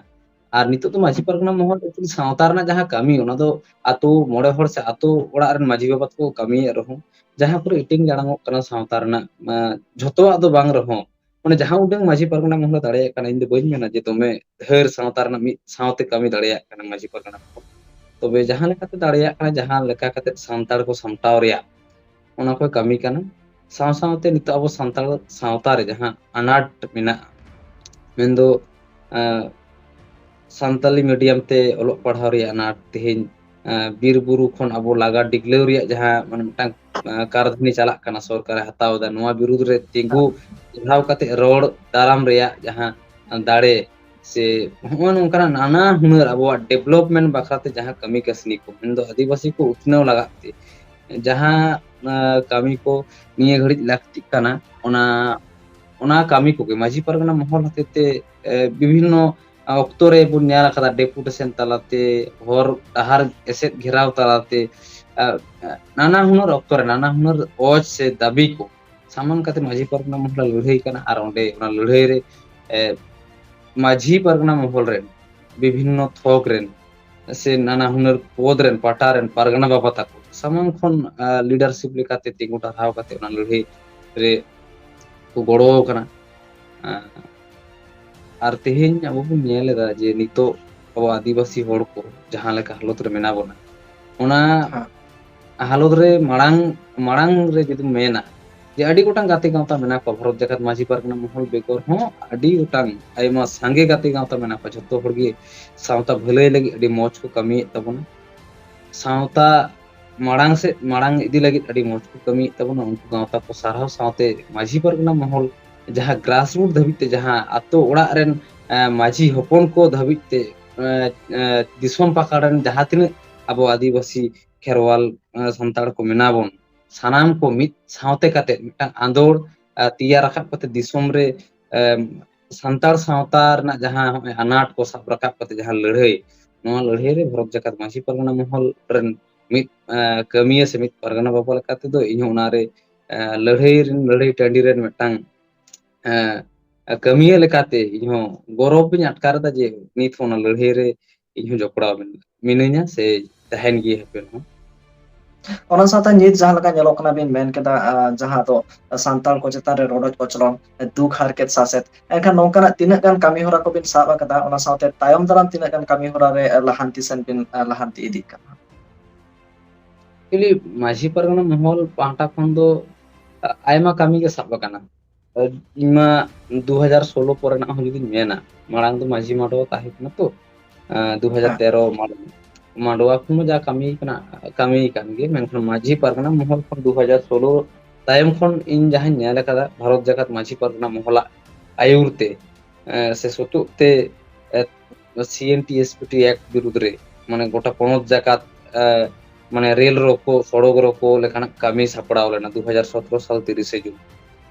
ᱟᱨ ᱱᱤᱛᱚᱜ ᱫᱚ ᱢᱟᱹᱡᱷᱤ ᱯᱟᱨᱜᱟᱱᱟ ᱢᱚᱦᱚᱞ actually ᱥᱟᱶᱛᱟ ᱨᱮᱱᱟᱜ ᱡᱟᱦᱟᱸ ᱠᱟᱹᱢᱤ, ᱚᱱᱟ ᱫᱚ ᱟᱛᱳ ᱢᱚᱬᱮ ᱦᱚᱲ ᱥᱮ ᱟᱛᱳ ᱚᱲᱟᱜ ᱨᱮᱱ ᱢᱟᱹᱡᱷᱤ ᱵᱟᱵᱟ ᱛᱟᱠᱚ ᱠᱟᱹᱢᱤᱭᱮᱫ ᱨᱮᱦᱚᱸ, ᱡᱟᱦᱟᱸ ᱠᱚᱨᱮ ᱤᱴᱤᱝ ᱡᱟᱲᱟᱝᱚᱜ ᱠᱟᱱᱟ ᱥᱟᱶᱛᱟ ᱨᱮᱱᱟᱜ, ᱟᱸ, ᱡᱷᱚᱛᱚᱣᱟᱜ ᱫᱚ ᱵᱟᱝ ᱨᱮᱦᱚᱸ, ᱚᱱᱮ ᱡᱟᱦᱟᱸ ᱩᱰᱟᱹᱝ ᱢᱟᱹᱡᱷᱤ ᱯᱟᱨᱜᱟᱱᱟ ᱢᱚᱦᱚᱞ ᱫᱟᱲᱮᱭᱟᱜ ᱠᱟᱱᱟ, ᱤᱧ ᱫᱚ ᱵᱟᱹᱧ ᱢᱮᱱᱟ ᱡᱮ ᱫᱚᱢᱮ ᱰᱷᱮᱨ ᱥᱟᱶᱛᱟ ᱨᱮᱱᱟᱜ ᱢᱤᱫ ᱥᱟᱶᱛᱮ ᱠᱟᱹᱢᱤ ᱫᱟᱲᱮᱭᱟᱜ ᱠᱟᱱᱟ ᱢᱟᱹᱡᱷᱤ ᱯᱟᱨᱜᱟᱱᱟ ᱢᱚᱦᱚᱞ᱾ ᱛᱚᱵᱮ ᱡᱟᱦᱟᱸ ᱞᱮᱠᱟᱛᱮ ᱫᱟᱲᱮᱭᱟᱜ ᱠᱟᱱᱟ, ᱡᱟᱦᱟᱸ ᱞᱮᱠᱟ ᱠᱟᱛᱮ ᱥᱟᱱᱛᱟᱲ ᱠᱚ ᱥᱟᱢᱴᱟᱣ ᱨᱮᱭᱟᱜ, ᱚᱱᱟ ᱠᱚᱭ ᱠᱟᱹᱢᱤ ᱠᱟᱱᱟ᱾ ᱥᱟᱶ ᱥᱟᱶᱛᱮ ᱱᱤᱛᱚᱜ ᱟᱵᱚ ᱥᱟᱱᱛᱟᱲ ᱥᱟᱶᱛᱟ ᱨᱮ ᱡᱟᱦᱟᱸ ᱟᱱᱟᱴ ᱢᱮᱱᱟᱜᱼᱟ, ᱢᱮᱱᱫᱚ, ᱟᱸ, ᱥᱟᱱᱛᱟᱞᱤ medium ᱛᱮ ᱚᱞᱚᱜ ᱯᱟᱲᱦᱟᱣ ᱨᱮᱭᱟᱜ ᱟᱱᱟᱴ, ᱛᱮᱦᱮᱧ, ᱟᱸ, ᱵᱤᱨ ᱵᱩᱨᱩ ᱠᱷᱚᱱ ᱟᱵᱚ ᱞᱟᱜᱟ ᱰᱤᱜᱽᱞᱟᱹᱣ ᱨᱮᱭᱟᱜ ᱡᱟᱦᱟᱸ, ᱢᱟᱱᱮ, ᱢᱤᱫᱴᱟᱝ, ᱟᱸ, ᱠᱟᱨᱫᱷᱟᱹᱱᱤ ᱪᱟᱞᱟᱜ ᱠᱟᱱᱟ, ᱥᱚᱨᱠᱟᱨᱮ ᱦᱟᱛᱟᱣ ᱮᱫᱟ, ᱱᱚᱣᱟ ᱵᱤᱨᱩᱫᱽ ᱨᱮ ᱛᱤᱸᱜᱩ ᱪᱟᱞᱟᱣ ᱠᱟᱛᱮ ᱨᱚᱲ ᱫᱟᱨᱟᱢ ᱨᱮᱭᱟᱜ ᱡᱟᱦᱟᱸ ᱫᱟᱲᱮ, ᱥᱮ ᱦᱚᱸᱜᱼᱚ ᱱᱚᱝᱠᱟᱱᱟᱜ ᱱᱟᱱᱟ ᱦᱩᱱᱟᱹᱨ ᱟᱵᱚᱣᱟᱜ development ᱵᱟᱠᱷᱨᱟ ᱛᱮ ᱡᱟᱦᱟᱸ ᱠᱟᱹᱢᱤ ᱠᱟᱹᱥᱱᱤ ᱠᱚ, ᱢᱮᱱᱫᱚ ᱟᱹᱫᱤᱵᱟᱹᱥᱤ ᱠᱚ ᱩᱛᱱᱟᱹᱣ ᱞᱟᱜᱟᱫ ᱛᱮ ᱡᱟᱦᱟᱸ, ᱟᱸ, ᱠᱟᱹᱢᱤ ᱠᱚ ᱱᱤᱭᱟᱹ ᱜᱷᱟᱹᱲᱤᱡ ᱞᱟᱹᱠᱛᱤᱜ ᱠᱟᱱᱟ, ᱚᱱᱟ, ᱚᱱᱟ ᱠᱟᱹᱢᱤ ᱠᱚᱜᱮ ᱢᱟᱹᱡᱷᱤ ᱯᱟᱨᱜᱟᱱᱟ ᱢᱚᱦᱚᱞ ᱦᱚᱛᱮ ᱛᱮ, ᱮ, ᱵᱤᱵᱷᱤᱱᱱᱚ ᱚᱠᱛᱚ ᱨᱮ ᱵᱚᱱ ᱧᱮᱞ ᱟᱠᱟᱫᱟ, deputation ᱛᱟᱞᱟᱛᱮ, ᱦᱚᱨ ᱰᱟᱦᱟᱨ ᱮᱥᱮᱫ ᱜᱷᱮᱨᱟᱣ ᱛᱟᱞᱟᱛᱮ, ᱟ, ᱱᱟᱱᱟ ᱦᱩᱱᱟᱹᱨ ᱚᱠᱛᱚ ᱨᱮ ᱱᱟᱱᱟ ᱦᱩᱱᱟᱹᱨ ᱚᱡᱽ ᱥᱮ ᱫᱟᱹᱵᱤ ᱠᱚ ᱥᱟᱢᱟᱝ ᱠᱟᱛᱮ ᱢᱟᱹᱡᱷᱤ ᱯᱟᱨᱜᱟᱱᱟ ᱢᱚᱦᱚᱞ ᱞᱟᱹᱲᱦᱟᱹᱭ ᱠᱟᱱᱟ᱾ ᱟᱨ ᱚᱸᱰᱮ ᱚᱱᱟ ᱞᱟᱹᱲᱦᱟᱹᱭ ᱨᱮ, ᱮ, ᱢᱟᱹᱡᱷᱤ ᱯᱟᱨᱜᱟᱱᱟ ᱢᱚᱦᱚᱞ ᱨᱮᱱ ᱵᱤᱵᱷᱤᱱᱱᱚ ᱛᱷᱚᱠ ᱨᱮᱱ ᱥᱮ ᱱᱟᱱᱟ ᱦᱩᱱᱟᱹᱨ ᱯᱚᱫᱽ ᱨᱮᱱ, ᱯᱟᱦᱴᱟ ᱨᱮᱱ ᱯᱟᱨᱜᱟᱱᱟ ᱵᱟᱵᱟ ᱛᱟᱠᱚ ᱥᱟᱢᱟᱝ ᱠᱷᱚᱱ, ᱟ, leadership ᱞᱮᱠᱟᱛᱮ ᱛᱤᱸᱜᱩ ᱴᱟᱨᱦᱟᱣ ᱠᱟᱛᱮ ᱚᱱᱟ ᱞᱟᱹᱲᱦᱟᱹᱭ ᱨᱮ ᱠᱚ ᱜᱚᱲᱚ ᱟᱠᱟᱱᱟ᱾ ᱟ, ᱟᱨ ᱛᱮᱦᱮᱧ ᱟᱵᱚ ᱵᱚᱱ ᱧᱮᱞ ᱮᱫᱟ ᱡᱮ ᱱᱤᱛᱚᱜ ᱟᱵᱚ ᱟᱹᱫᱤᱵᱟᱹᱥᱤ ᱦᱚᱲ ᱠᱚ ᱡᱟᱦᱟᱸ ᱞᱮᱠᱟ ᱦᱟᱞᱚᱛ ᱨᱮ ᱢᱮᱱᱟᱜ ᱵᱚᱱᱟ, ᱚᱱᱟ ᱦᱮᱸ᱾ ᱦᱟᱞᱚᱛ ᱨᱮ ᱢᱟᱲᱟᱝ, ᱢᱟᱲᱟᱝ ᱨᱮ ᱡᱩᱫᱤᱢ ᱢᱮᱱᱟ ᱡᱮ ᱟᱹᱰᱤ ᱜᱚᱴᱟᱝ ᱜᱟᱛᱮ ᱜᱟᱶᱛᱟ ᱢᱮᱱᱟᱜ ᱠᱚᱣᱟ, ᱵᱷᱟᱨᱚᱛ ᱡᱟᱠᱟᱛ ᱢᱟᱹᱡᱷᱤ ᱯᱟᱨᱜᱟᱱᱟ ᱢᱚᱦᱚᱞ ᱵᱮᱜᱚᱨ ᱦᱚᱸ ᱟᱹᱰᱤ ᱜᱚᱴᱟᱝ ᱟᱭᱢᱟ ᱥᱟᱸᱜᱮ ᱜᱟᱛᱮ ᱜᱟᱶᱛᱟ ᱢᱮᱱᱟᱜ ᱠᱚᱣᱟ᱾ ᱡᱷᱚᱛᱚ ᱦᱚᱲ ᱜᱮ ᱥᱟᱶᱛᱟ ᱵᱷᱟᱹᱞᱟᱹᱭ ᱞᱟᱹᱜᱤᱫ ᱟᱹᱰᱤ ᱢᱚᱡᱽ ᱠᱚ ᱠᱟᱹᱢᱤᱭᱮᱫ ᱛᱟᱵᱚᱱᱟ᱾ ᱥᱟᱶᱛᱟ ᱢᱟᱲᱟᱝ ᱥᱮᱫ ᱢᱟᱲᱟᱝ ᱤᱫᱤ ᱞᱟᱹᱜᱤᱫ ᱟᱹᱰᱤ ᱢᱚᱡᱽ ᱠᱚ ᱠᱟᱹᱢᱤᱭᱮᱫ ᱛᱟᱵᱚᱱᱟ, ᱩᱱᱠᱩ ᱜᱟᱶᱛᱟ ᱠᱚ ᱥᱟᱨᱦᱟᱣ ᱥᱟᱶᱛᱮ ᱢᱟᱹᱡᱷᱤ ᱯᱟᱨᱜᱟᱱᱟ ᱢᱚᱦᱚᱞ ᱡᱟᱦᱟᱸ grassroot ᱫᱷᱟᱹᱵᱤᱡ ᱛᱮ, ᱡᱟᱦᱟᱸ ᱟᱛᱳ ᱚᱲᱟᱜ ᱨᱮᱱ, ᱮᱸ, ᱢᱟᱹᱡᱷᱤ ᱦᱚᱯᱚᱱ ᱠᱚ ᱫᱷᱟᱹᱵᱤᱡ ᱛᱮ, ᱮᱸ, ᱮᱸ, ᱫᱤᱥᱚᱢ ᱯᱟᱠᱟᱲ ᱨᱮᱱ ᱡᱟᱦᱟᱸ ᱛᱤᱱᱟᱹᱜ ᱟᱵᱚ ᱟᱹᱫᱤᱵᱟᱹᱥᱤ ᱠᱷᱮᱨᱣᱟᱞ, ᱮᱸ, ᱥᱟᱱᱛᱟᱲ ᱠᱚ ᱢᱮᱱᱟᱜ ᱵᱚᱱ, ᱥᱟᱱᱟᱢ ᱠᱚ ᱢᱤᱫ ᱥᱟᱶᱛᱮ ᱠᱟᱛᱮ ᱢᱤᱫᱴᱟᱝ ᱟᱸᱫᱳᱲ, ᱮᱸ, ᱛᱮᱭᱟᱨ ᱨᱟᱠᱟᱵ ᱠᱟᱛᱮ ᱫᱤᱥᱚᱢ ᱨᱮ, ᱮᱸ, ᱥᱟᱱᱛᱟᱲ ᱥᱟᱶᱛᱟ ᱨᱮᱱᱟᱜ ᱡᱟᱦᱟᱸ ᱦᱚᱸᱜᱼᱚᱭ ᱟᱱᱟᱴ ᱠᱚ ᱥᱟᱵ ᱨᱟᱠᱟᱵ ᱠᱟᱛᱮ ᱡᱟᱦᱟᱸ ᱞᱟᱹᱲᱦᱟᱹᱭ, ᱱᱚᱣᱟ ᱞᱟᱹᱲᱦᱟᱹᱭ ᱨᱮ ᱵᱷᱟᱨᱚᱛ ᱡᱟᱠᱟᱛ ᱢᱟᱹᱡᱷᱤ ᱯᱟᱨᱜᱟᱱᱟ ᱢᱚᱦᱚᱞ ᱨᱮᱱ ᱢᱤᱫ ᱟᱸ, ᱠᱟᱹᱢᱤᱭᱟᱹ ᱥᱮ ᱢᱤᱫ ᱯᱟᱨᱜᱟᱱᱟ ᱵᱟᱵᱟ ᱞᱮᱠᱟ ᱛᱮᱫᱚ ᱤᱧᱦᱚᱸ ᱚᱱᱟᱨᱮ ᱟᱸ, ᱞᱟᱹᱲᱦᱟᱹᱭ ᱨᱮᱱ, ᱞᱟᱹᱲᱦᱟᱹᱭ ᱴᱟᱺᱰᱤ ᱨᱮᱱ ᱢᱤᱫᱴᱟᱝ ᱟᱸ, ᱠᱟᱹᱢᱤᱭᱟᱹ ᱞᱮᱠᱟᱛᱮ ᱤᱧᱦᱚᱸ ᱜᱚᱨᱚᱵᱽ ᱤᱧ ᱟᱴᱠᱟᱨ ᱮᱫᱟ ᱡᱮ ᱱᱤᱛ ᱦᱚᱸ ᱚᱱᱟ ᱞᱟᱹᱲᱦᱟᱹᱭ ᱨᱮ ᱤᱧᱦᱚᱸ ᱡᱚᱯᱲᱟᱣ ᱢᱤᱱᱟᱹᱧᱟ ᱥᱮ ᱛᱟᱦᱮᱱ ᱜᱮ ᱦᱟᱯᱮᱱ ᱦᱚᱸ᱾ ᱚᱱᱟ ᱥᱟᱶᱛᱮ ᱱᱤᱛ ᱡᱟᱦᱟᱸ ᱞᱮᱠᱟ ᱧᱮᱞᱚᱜ ᱠᱟᱱᱟ ᱵᱤᱱ ᱢᱮᱱ ᱠᱮᱫᱟ, ᱟᱸ, ᱡᱟᱦᱟᱸ ᱫᱚ ᱥᱟᱱᱛᱟᱲ ᱠᱚ ᱪᱮᱛᱟᱱ ᱨᱮ ᱨᱚᱰᱚᱡ ᱠᱚᱪᱞᱚᱱ, ᱫᱩᱠ ᱦᱟᱨᱠᱮᱛ ᱥᱟᱥᱮᱛ, ᱮᱱᱠᱷᱟᱱ ᱱᱚᱝᱠᱟᱱᱟᱜ ᱛᱤᱱᱟᱹᱜ ᱜᱟᱱ ᱠᱟᱹᱢᱤ ᱦᱚᱨᱟ ᱠᱚᱵᱤᱱ ᱥᱟᱵ ᱟᱠᱟᱫᱟ, ᱚᱱᱟ ᱥᱟᱶᱛᱮ ᱛᱟᱭᱚᱢ ᱫᱟᱨᱟᱢ ᱛᱤᱱᱟᱹᱜ ᱜᱟᱱ ᱠᱟᱹᱢᱤ ᱦᱚᱨᱟ ᱨᱮ ᱞᱟᱦᱟᱱᱛᱤ ᱥᱮᱱ ᱵᱤᱱ, ᱟᱸ, ᱞᱟᱦᱟᱱᱛᱤ ᱤᱫᱤᱜ ᱠᱟᱱᱟ? ᱮᱠᱪᱩᱭᱮᱞᱤ ᱢᱟᱹᱡᱷᱤ ᱯᱟᱨᱜᱟᱱᱟ ᱢᱚᱦᱚᱞ ᱯᱟᱦᱴᱟ ᱠᱷᱚᱱ ᱫᱚ ᱟ-, ᱟᱭᱢᱟ ᱠᱟᱹᱢᱤ ᱜᱮ ᱥᱟᱵ ᱟᱠᱟᱱᱟ᱾ ᱤᱧ ᱢᱟ ᱫᱩ ᱦᱟᱡᱟᱨ ᱥᱳᱞᱳ ᱯᱚᱨᱮᱱᱟᱜ ᱦᱚᱸ ᱡᱩᱫᱤᱧ ᱢᱮᱱᱟ, ᱢᱟᱲᱟᱝ ᱫᱚ ᱢᱟᱹᱡᱷᱤ ᱢᱟᱰᱣᱟ ᱛᱟᱦᱮᱸ ᱠᱟᱱᱟ ᱛᱚ, ᱟᱸ, ᱫᱩ ᱦᱟᱡᱟᱨ ᱛᱮᱨᱚ ᱢᱟᱲᱟᱝ ᱢᱟᱰᱣᱟ ᱠᱷᱚᱱ ᱦᱚᱸ ᱡᱟ ᱠᱟᱹᱢᱤ ᱠᱟᱱᱟ, ᱠᱟᱹᱢᱤ ᱠᱟᱱ ᱜᱮ, ᱢᱮᱱᱠᱷᱟᱱ ᱢᱟᱹᱡᱷᱤ ᱯᱟᱨᱜᱟᱱᱟ ᱢᱚᱦᱚᱞ ᱠᱷᱚᱱ ᱫᱩ ᱦᱟᱡᱟᱨ ᱥᱳᱞᱳ ᱛᱟᱭᱚᱢ ᱠᱷᱚᱱ ᱤᱧ ᱡᱟᱦᱟᱸᱧ ᱧᱮᱞ ᱟᱠᱟᱫᱟ, ᱵᱷᱟᱨᱚᱛ ᱡᱟᱠᱟᱛ ᱢᱟᱹᱡᱷᱤ ᱯᱟᱨᱜᱟᱱᱟ ᱢᱚᱦᱚᱞᱟᱜ ᱟᱹᱭᱩᱨ ᱛᱮ, ᱮ, ᱥᱮ ᱥᱩᱛᱩᱜ ᱛᱮ, ᱮ, C N T S P T act ᱵᱤᱨᱩᱫᱽ ᱨᱮ, ᱢᱟᱱᱮ ᱜᱚᱴᱟ ᱯᱚᱱᱚᱛ ᱡᱟᱠᱟᱛ, ᱮ, ᱢᱟᱱᱮ ᱨᱮᱞ ᱨᱳᱠᱳ, ᱥᱚᱲᱚᱠ ᱨᱳᱠᱳ ᱞᱮᱠᱟᱱᱟᱜ ᱠᱟᱹᱢᱤ ᱥᱟᱯᱲᱟᱣ ᱞᱮᱱᱟ ᱫᱩ ᱦᱟᱡᱟᱨ ᱥᱚᱛᱨᱚ ᱥᱟᱞ ᱛᱤᱨᱤᱥᱮ ᱡᱩᱱ᱾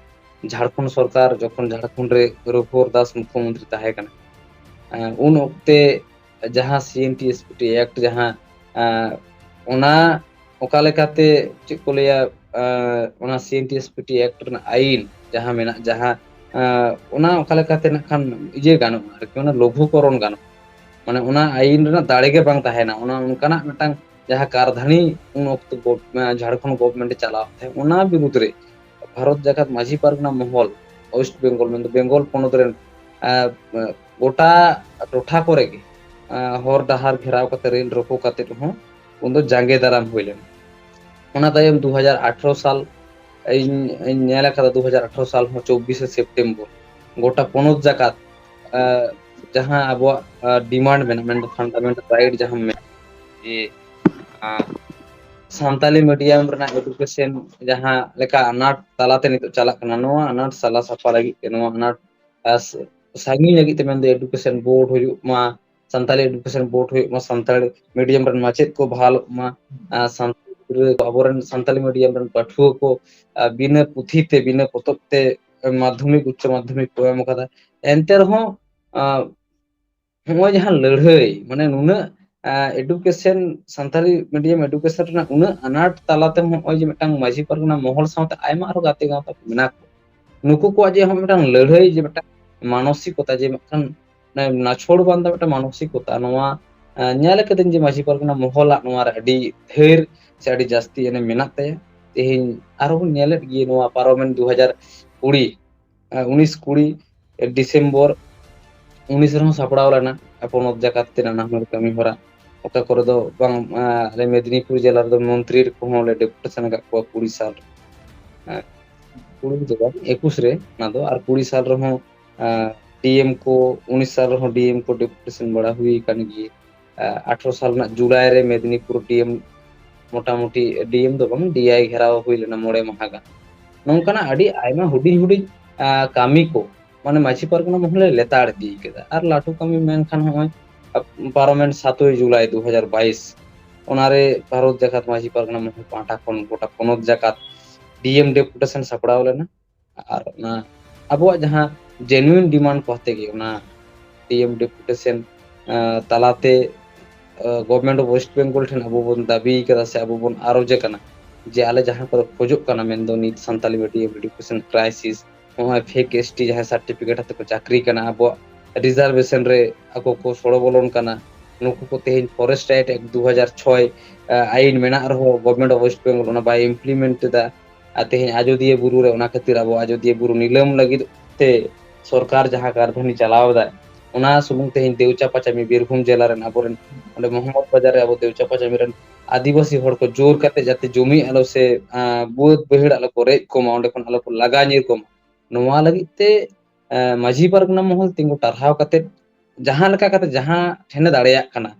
ᱡᱷᱟᱲᱠᱷᱚᱸᱰ ᱥᱚᱨᱠᱟᱨ ᱡᱚᱠᱷᱚᱱ ᱡᱷᱟᱲᱠᱷᱚᱸᱰ ᱨᱮ ᱨᱚᱜᱷᱩᱵᱚᱨ ᱫᱟᱥ ᱢᱩᱠᱷᱭᱚᱢᱚᱱᱛᱨᱤ ᱛᱟᱦᱮᱸ ᱠᱟᱱᱟ, ᱮ, ᱩᱱ ᱚᱠᱛᱮ ᱡᱟᱦᱟᱸ C N T S P T act ᱡᱟᱦᱟᱸ, ᱮ, ᱚᱱᱟ ᱚᱠᱟ ᱞᱮᱠᱟᱛᱮ ᱪᱮᱫ ᱠᱚ ᱞᱟᱹᱭᱟ, ᱮ, ᱚᱱᱟ C N T S P T act ᱨᱮᱱᱟᱜ ᱟᱹᱭᱤᱱ ᱡᱟᱦᱟᱸ ᱢᱮᱱᱟᱜ, ᱡᱟᱦᱟᱸ, ᱮ, ᱚᱱᱟ ᱚᱠᱟ ᱞᱮᱠᱟᱛᱮ ᱱᱟᱜ ᱠᱷᱟᱱ ᱤᱭᱟᱹ ᱜᱟᱱᱚᱜᱼᱟ ᱟᱨᱠᱤ, ᱚᱱᱟ ᱞᱚᱜᱷᱩᱠᱚᱨᱚᱱ ᱜᱟᱱᱚᱜᱼᱟ, ᱢᱟᱱᱮ ᱚᱱᱟ ᱟᱹᱭᱤᱱ ᱨᱮᱱᱟᱜ ᱫᱟᱲᱮ ᱜᱮ ᱵᱟᱝ ᱛᱟᱦᱮᱱᱟ, ᱚᱱᱟ ᱚᱱᱠᱟᱱᱟᱜ ᱢᱤᱫᱴᱟᱝ ᱡᱟᱦᱟᱸ ᱠᱟᱨᱫᱷᱟᱹᱱᱤ ᱩᱱ ᱚᱠᱛᱚ ᱜᱚᱵ-, ᱮ, ᱡᱷᱟᱲᱠᱷᱚᱸᱰ ᱜᱚᱵᱷᱢᱮᱱᱴ ᱮ ᱪᱟᱞᱟᱣ ᱛᱟᱦᱮᱸᱫ, ᱚᱱᱟ ᱵᱤᱨᱩᱫᱽ ᱨᱮ ᱵᱷᱟᱨᱚᱛ ᱡᱟᱠᱟᱛ ᱢᱟᱹᱡᱷᱤ ᱯᱟᱨᱜᱟᱱᱟ ᱢᱚᱦᱚᱞ, ᱳᱭᱮᱥᱴ ᱵᱮᱝᱜᱚᱞ ᱢᱮᱱᱫᱚ ᱵᱮᱝᱜᱚᱞ ᱯᱚᱱᱚᱛ ᱨᱮᱱ, ᱮ, ᱜᱚᱴᱟ ᱴᱚᱴᱷᱟ ᱠᱚᱨᱮ ᱜᱮ, ᱮ, ᱦᱚᱨ ᱰᱟᱦᱟᱨ ᱜᱷᱮᱨᱟᱣ ᱠᱟᱛᱮ, ᱨᱮᱞ ᱨᱳᱠᱳ ᱠᱟᱛᱮ ᱦᱚᱸ ᱩᱱᱫᱚ ᱡᱟᱸᱜᱮ ᱫᱟᱨᱟᱢ ᱦᱩᱭ ᱞᱮᱱᱟ᱾ ᱚᱱᱟ ᱛᱟᱭᱚᱢ ᱫᱩ ᱦᱟᱡᱟᱨ ᱟᱴᱷᱨᱚ ᱥᱟᱞ ᱤᱧ, ᱤᱧ ᱧᱮᱞ ᱟᱠᱟᱫᱟ, ᱫᱩ ᱦᱟᱡᱟᱨ ᱟᱴᱷᱨᱚ ᱥᱟᱞ ᱦᱚᱸ ᱪᱚᱵᱵᱤᱥᱮ ᱥᱮᱯᱴᱮᱢᱵᱚᱨ ᱜᱚᱴᱟ ᱯᱚᱱᱚᱛ ᱡᱟᱠᱟᱛ, ᱮ, ᱡᱟᱦᱟᱸ ᱟᱵᱚᱣᱟᱜ, ᱮ, ᱰᱤᱢᱟᱱᱰ ᱢᱮᱱᱟᱜᱼᱟ, ᱢᱮᱱᱫᱚ ᱯᱷᱟᱱᱰᱟᱢᱮᱱᱴᱟᱞ ᱨᱟᱭᱤᱴ ᱡᱟᱦᱟᱸ ᱢᱮᱱᱟᱜᱼᱟ, ᱡᱮ, ᱟ, ᱥᱟᱱᱛᱟᱞᱤ ᱢᱤᱰᱤᱭᱟᱢ ᱨᱮᱱᱟᱜ ᱮᱰᱩᱠᱮᱥᱚᱱ ᱡᱟᱦᱟᱸ ᱞᱮᱠᱟ ᱟᱱᱟᱴ ᱛᱟᱞᱟᱛᱮ ᱱᱤᱛᱚᱜ ᱪᱟᱞᱟᱜ ᱠᱟᱱᱟ, ᱱᱚᱣᱟ ᱟᱱᱟᱴ ᱥᱟᱞᱟ ᱥᱟᱯᱷᱟ ᱞᱟᱹᱜᱤᱫ ᱛᱮ, ᱱᱚᱣᱟ ᱟᱱᱟᱴ, ᱟ, ᱥᱟᱺᱜᱤᱧ ᱞᱟᱹᱜᱤᱫ ᱛᱮ, ᱢᱮᱱᱫᱚ ᱮᱰᱩᱠᱮᱥᱚᱱ ᱵᱳᱨᱰ ᱦᱩᱭᱩᱜ ᱢᱟ, ᱥᱟᱱᱛᱟᱞᱤ ᱮᱰᱩᱠᱮᱥᱚᱱ ᱵᱳᱨᱰ ᱦᱩᱭᱩᱜ ᱢᱟ, ᱥᱟᱱᱛᱟᱲᱤ ᱢᱤᱰᱤᱭᱟᱢ ᱨᱮᱱ ᱢᱟᱪᱮᱫ ᱠᱚ ᱵᱟᱦᱟᱞᱚᱜ ᱢᱟ, ᱟ, ᱥᱟᱱᱛᱟᱲ ᱜᱤᱫᱽᱨᱟᱹ ᱠᱚ, ᱟᱵᱚᱨᱮᱱ ᱥᱟᱱᱛᱟᱞᱤ ᱢᱤᱰᱤᱭᱟᱢ ᱨᱮᱱ ᱯᱟᱹᱴᱷᱩᱣᱟᱹ ᱠᱚ, ᱟ, ᱵᱤᱱᱟᱹ ᱯᱩᱛᱷᱤ ᱛᱮ, ᱵᱤᱱᱟᱹ ᱯᱚᱛᱚᱵ ᱛᱮ ᱢᱟᱫᱽᱫᱷᱚᱢᱤᱠ, ᱩᱪᱪᱚ ᱢᱟᱫᱽᱫᱷᱚᱢᱤᱠ ᱠᱚ ᱮᱢ ᱟᱠᱟᱫᱟ᱾ ᱮᱱᱛᱮ ᱨᱮᱦᱚᱸ, ᱟ, ᱱᱚᱜᱼᱚᱭ ᱡᱟᱦᱟᱸ ᱞᱟᱹᱲᱦᱟᱹᱭ, ᱢᱟᱱᱮ ᱱᱩᱱᱟᱹᱜ ᱮᱰᱩᱠᱮᱥᱚᱱ, ᱥᱟᱱᱛᱟᱲᱤ ᱢᱤᱰᱤᱭᱟᱢ ᱮᱰᱩᱠᱮᱥᱚᱱ ᱨᱮᱱᱟᱜ ᱩᱱᱟᱹᱜ ᱟᱱᱟᱴ ᱛᱟᱞᱟᱛᱮ ᱱᱚᱜᱼᱚᱭ ᱡᱮ ᱢᱤᱫᱴᱟᱝ ᱢᱟᱹᱡᱷᱤ ᱯᱟᱨᱜᱟᱱᱟ ᱢᱚᱦᱚᱞ ᱥᱟᱶᱛᱮ ᱟᱭᱢᱟ ᱟᱨᱦᱚᱸ ᱜᱟᱛᱮ ᱜᱟᱶᱛᱟ ᱠᱚ ᱢᱮᱱᱟᱜ ᱠᱚᱣᱟ, ᱱᱩᱠᱩ ᱠᱚᱣᱟᱜ ᱡᱮ ᱦᱚᱸ ᱢᱤᱫᱴᱟᱝ ᱞᱟᱹᱲᱦᱟᱹᱭ, ᱡᱮ ᱢᱤᱫᱴᱟᱝ ᱢᱟᱱᱚᱥᱤᱠᱚᱛᱟ, ᱡᱮ ᱢᱤᱫᱴᱟᱝ ᱱᱟᱪᱷᱚᱲ ᱵᱟᱱᱫᱟ ᱢᱤᱫᱴᱟᱝ ᱢᱟᱱᱚᱥᱤᱠᱚᱛᱟ, ᱱᱚᱣᱟ ᱧᱮᱞ ᱠᱟᱹᱫᱟᱹᱧ ᱡᱮ ᱢᱟᱹᱡᱷᱤ ᱯᱟᱨᱜᱟᱱᱟ ᱢᱚᱦᱚᱞᱟᱜ ᱱᱚᱣᱟ ᱨᱮ ᱟᱹᱰᱤ ᱰᱷᱮᱨ ᱥᱮ ᱟᱹᱰᱤ ᱡᱟᱹᱥᱛᱤ ᱮᱱᱮᱢ ᱢᱮᱱᱟᱜ ᱛᱟᱭᱟ᱾ ᱛᱮᱦᱮᱧ ᱟᱨᱦᱚᱸ ᱵᱚᱱ ᱧᱮᱞᱮᱫ ᱜᱮ, ᱱᱚᱣᱟ ᱯᱟᱨᱚᱢᱮᱱ ᱫᱩ ᱦᱟᱡᱟᱨ ᱠᱩᱲᱤ, ᱩᱱᱤᱥ ᱠᱩᱲᱤ ᱰᱤᱥᱮᱢᱵᱚᱨ ᱩᱱᱤᱥ ᱨᱮᱦᱚᱸ ᱥᱟᱯᱲᱟᱣ ᱞᱮᱱᱟ ᱯᱚᱱᱚᱛ ᱡᱟᱠᱟᱛ ᱛᱮ ᱱᱟᱱᱟ ᱦᱩᱱᱟᱹᱨ ᱠᱟᱹᱢᱤ ᱦᱚᱨᱟ, ᱚᱠᱟ ᱠᱚᱨᱮ ᱫᱚ ᱵᱟᱝ, ᱟᱞᱮ ᱢᱮᱫᱽᱱᱤᱯᱩᱨ ᱡᱮᱞᱟ ᱨᱮᱫᱚ ᱢᱚᱱᱛᱨᱤ ᱠᱚᱦᱚᱸ ᱞᱮ ᱰᱮᱯᱩᱴᱮᱥᱚᱱ ᱟᱠᱟᱫ ᱠᱚᱣᱟ ᱠᱩᱲᱤ ᱥᱟᱞ, ᱠᱩᱲᱤ ᱫᱚ ᱵᱟᱝ, ᱮᱠᱩᱥ ᱨᱮ ᱚᱱᱟ ᱫᱚ, ᱟᱨ ᱠᱩᱲᱤ ᱥᱟᱞ ᱨᱮᱦᱚᱸ ᱰᱤᱮᱢ ᱠᱚ, ᱩᱱᱤᱥ ᱥᱟᱞ ᱨᱮᱦᱚᱸ ᱰᱤᱮᱢ ᱠᱚ ᱰᱮᱯᱩᱴᱮᱥᱚᱱ ᱵᱟᱲᱟ ᱦᱩᱭ ᱟᱠᱟᱱ ᱜᱮ᱾ ᱟᱴᱷᱨᱚ ᱥᱟᱞ ᱨᱮᱱᱟᱜ ᱡᱩᱞᱟᱭ ᱨᱮ ᱢᱮᱫᱽᱱᱤᱯᱩᱨ ᱰᱤᱮᱢ, ᱢᱚᱴᱟᱢᱩᱴᱤ ᱰᱤᱮᱢ ᱫᱚ ᱵᱟᱝ, ᱰᱤᱟᱭ ᱜᱷᱮᱨᱟᱣ ᱦᱩᱭ ᱞᱮᱱᱟ ᱢᱚᱬᱮ ᱢᱟᱦᱟ ᱜᱟᱱ᱾ ᱱᱚᱝᱠᱟᱱᱟᱜ ᱟᱹᱰᱤ ᱟᱭᱢᱟ ᱦᱩᱰᱤᱧ ᱦᱩᱰᱤᱧ ᱠᱟᱹᱢᱤ ᱠᱚ ᱢᱟᱱᱮ ᱢᱟᱹᱡᱷᱤ ᱯᱟᱨᱜᱟᱱᱟ ᱢᱚᱦᱚᱞᱮ ᱞᱮᱛᱟᱲ ᱤᱫᱤ ᱠᱮᱫᱟ᱾ ᱟᱨ ᱞᱟᱹᱴᱩ ᱠᱟᱹᱢᱤ ᱢᱮᱱᱠᱷᱟᱱ ᱱᱚᱜᱼᱚᱭ ᱯᱟᱨᱚᱢᱮᱱ ᱥᱟᱛᱳᱭ ᱡᱩᱞᱟᱭ ᱫᱩ ᱦᱟᱡᱟᱨ ᱵᱟᱭᱤᱥ, ᱚᱱᱟᱨᱮ ᱵᱷᱟᱨᱚᱛ ᱡᱟᱠᱟᱛ ᱢᱟᱹᱡᱷᱤ ᱯᱟᱨᱜᱟᱱᱟ ᱢᱚᱦᱚᱞ ᱯᱟᱦᱴᱟ ᱠᱷᱚᱱ ᱜᱚᱴᱟ ᱯᱚᱱᱚᱛ ᱡᱟᱠᱟᱛ ᱰᱤᱮᱢ ᱰᱮᱯᱩᱴᱮᱥᱚᱱ ᱥᱟᱯᱲᱟᱣ ᱞᱮᱱᱟ᱾ ᱟᱨ ᱚᱱᱟ ᱟᱵᱚᱣᱟᱜ ᱡᱟᱦᱟᱸ ᱡᱮᱱᱩᱭᱤᱱ ᱰᱤᱢᱟᱱᱰ ᱠᱚ ᱦᱟᱛᱮ ᱜᱮ ᱚᱱᱟ ᱰᱤᱮᱢ ᱰᱮᱯᱩᱴᱮᱥᱚᱱ ᱛᱟᱞᱟᱛᱮ ᱜᱚᱵᱷᱚᱨᱱᱢᱮᱱᱴ ᱚᱯᱷ ᱳᱭᱮᱥᱴ ᱵᱮᱝᱜᱚᱞ ᱴᱷᱮᱱ ᱟᱵᱚ ᱵᱚᱱ ᱫᱟᱹᱵᱤ ᱠᱟᱫᱟ ᱥᱮ ᱟᱵᱚ ᱵᱚᱱ ᱟᱨᱚᱡ ᱟᱠᱟᱱᱟ ᱡᱮ ᱟᱞᱮ ᱡᱟᱦᱟᱸ ᱠᱚᱨᱮ ᱠᱷᱚᱡᱚᱜ ᱠᱟᱱᱟ, ᱢᱮᱱᱫᱚ ᱱᱤᱛ ᱥᱟᱱᱛᱟᱞᱤ ᱢᱤᱰᱤᱭᱟᱢ ᱮᱰᱩᱠᱮᱥᱚᱱ ᱠᱨᱟᱭᱥᱤᱥ, ᱱᱚᱜᱼᱚᱭ ᱯᱷᱮᱠ ᱮᱥᱴᱤ ᱡᱟᱦᱟᱸᱭ ᱥᱟᱨᱴᱤᱯᱷᱤᱠᱮᱴ ᱦᱟᱛᱮ ᱠᱚ ᱪᱟᱹᱠᱨᱤ ᱠᱟᱱᱟ, ᱟᱵᱚᱣᱟᱜ ᱨᱤᱡᱟᱨᱵᱷᱮᱥᱚᱱ ᱨᱮ ᱟᱠᱚ ᱠᱚ ᱥᱚᱲᱚ ᱵᱚᱞᱚᱱ ᱠᱟᱱᱟ, ᱱᱩᱠᱩ ᱠᱚ ᱛᱮᱦᱮᱧ ᱯᱷᱚᱨᱮᱥᱴ ᱨᱟᱭᱤᱴ ᱮᱠᱴ ᱫᱩ ᱦᱟᱡᱟᱨ ᱪᱷᱚᱭ ᱟᱭᱤᱱ ᱢᱮᱱᱟᱜ ᱨᱮᱦᱚᱸ ᱜᱚᱵᱷᱚᱨᱱᱢᱮᱱᱴ ᱚᱯᱷ ᱳᱭᱮᱥᱴ ᱵᱮᱝᱜᱚᱞ ᱚᱱᱟ ᱵᱟᱭ ᱤᱢᱯᱞᱤᱢᱮᱱᱴ ᱮᱫᱟ᱾ ᱟᱨ ᱛᱮᱦᱮᱧ ᱟᱡᱚᱫᱤᱭᱟᱹ ᱵᱩᱨᱩ ᱨᱮ, ᱚᱱᱟ ᱠᱷᱟᱹᱛᱤᱨ ᱟᱵᱚ ᱟᱡᱚᱫᱤᱭᱟᱹ ᱵᱩᱨᱩ ᱱᱤᱞᱟᱹᱢ ᱞᱟᱹᱜᱤᱫ ᱛᱮ ᱥᱚᱨᱠᱟᱨ ᱡᱟᱦᱟᱸ ᱠᱟᱨᱫᱷᱟᱹᱱᱤ ᱪᱟᱞᱟᱣ ᱮᱫᱟᱭ, ᱚᱱᱟ ᱥᱩᱢᱩᱝ ᱛᱮᱦᱮᱧ ᱫᱮᱣ ᱪᱟᱯᱟ ᱪᱟᱹᱢᱤ ᱵᱤᱨᱵᱷᱩᱢ ᱡᱮᱞᱟ ᱨᱮᱱ ᱟᱵᱚᱨᱮᱱ ᱚᱸᱰᱮ ᱢᱚᱦᱚᱢᱢᱚᱫᱽ ᱵᱟᱡᱟᱨ ᱨᱮ ᱟᱵᱚ ᱫᱮᱣ ᱪᱟᱯᱟ ᱪᱟᱹᱢᱤ ᱨᱮᱱ ᱟᱹᱫᱤᱵᱟᱹᱥᱤ ᱦᱚᱲ ᱠᱚ ᱡᱳᱨ ᱠᱟᱛᱮ ᱡᱟᱛᱮ ᱡᱚᱢᱤ ᱟᱞᱚ ᱥᱮ, ᱟᱸ, ᱵᱟᱹᱫᱽ ᱵᱟᱹᱭᱦᱟᱹᱲ ᱟᱞᱚ ᱠᱚ ᱨᱮᱡ ᱠᱚᱢᱟ, ᱚᱸᱰᱮ ᱠᱷᱚᱱ ᱟᱞᱚ ᱠᱚ ᱞᱟᱜᱟ ᱧᱤᱨ ᱠᱚᱢᱟ, ᱱᱚᱣᱟ ᱞᱟᱹᱜᱤᱫ ᱛᱮ, ᱟᱸ, ᱢᱟᱹᱡᱷᱤ ᱯᱟᱨᱜᱟᱱᱟ ᱢᱚᱦᱚᱞ ᱛᱤᱸᱜᱩ ᱴᱟᱨᱦᱟᱣ ᱠᱟᱛᱮ ᱡᱟᱦᱟᱸ ᱞᱮᱠᱟ ᱠᱟᱛᱮ ᱡᱟᱦᱟᱸ ᱴᱷᱮᱱᱮ ᱫᱟᱲᱮᱭᱟᱜ ᱠᱟᱱᱟ,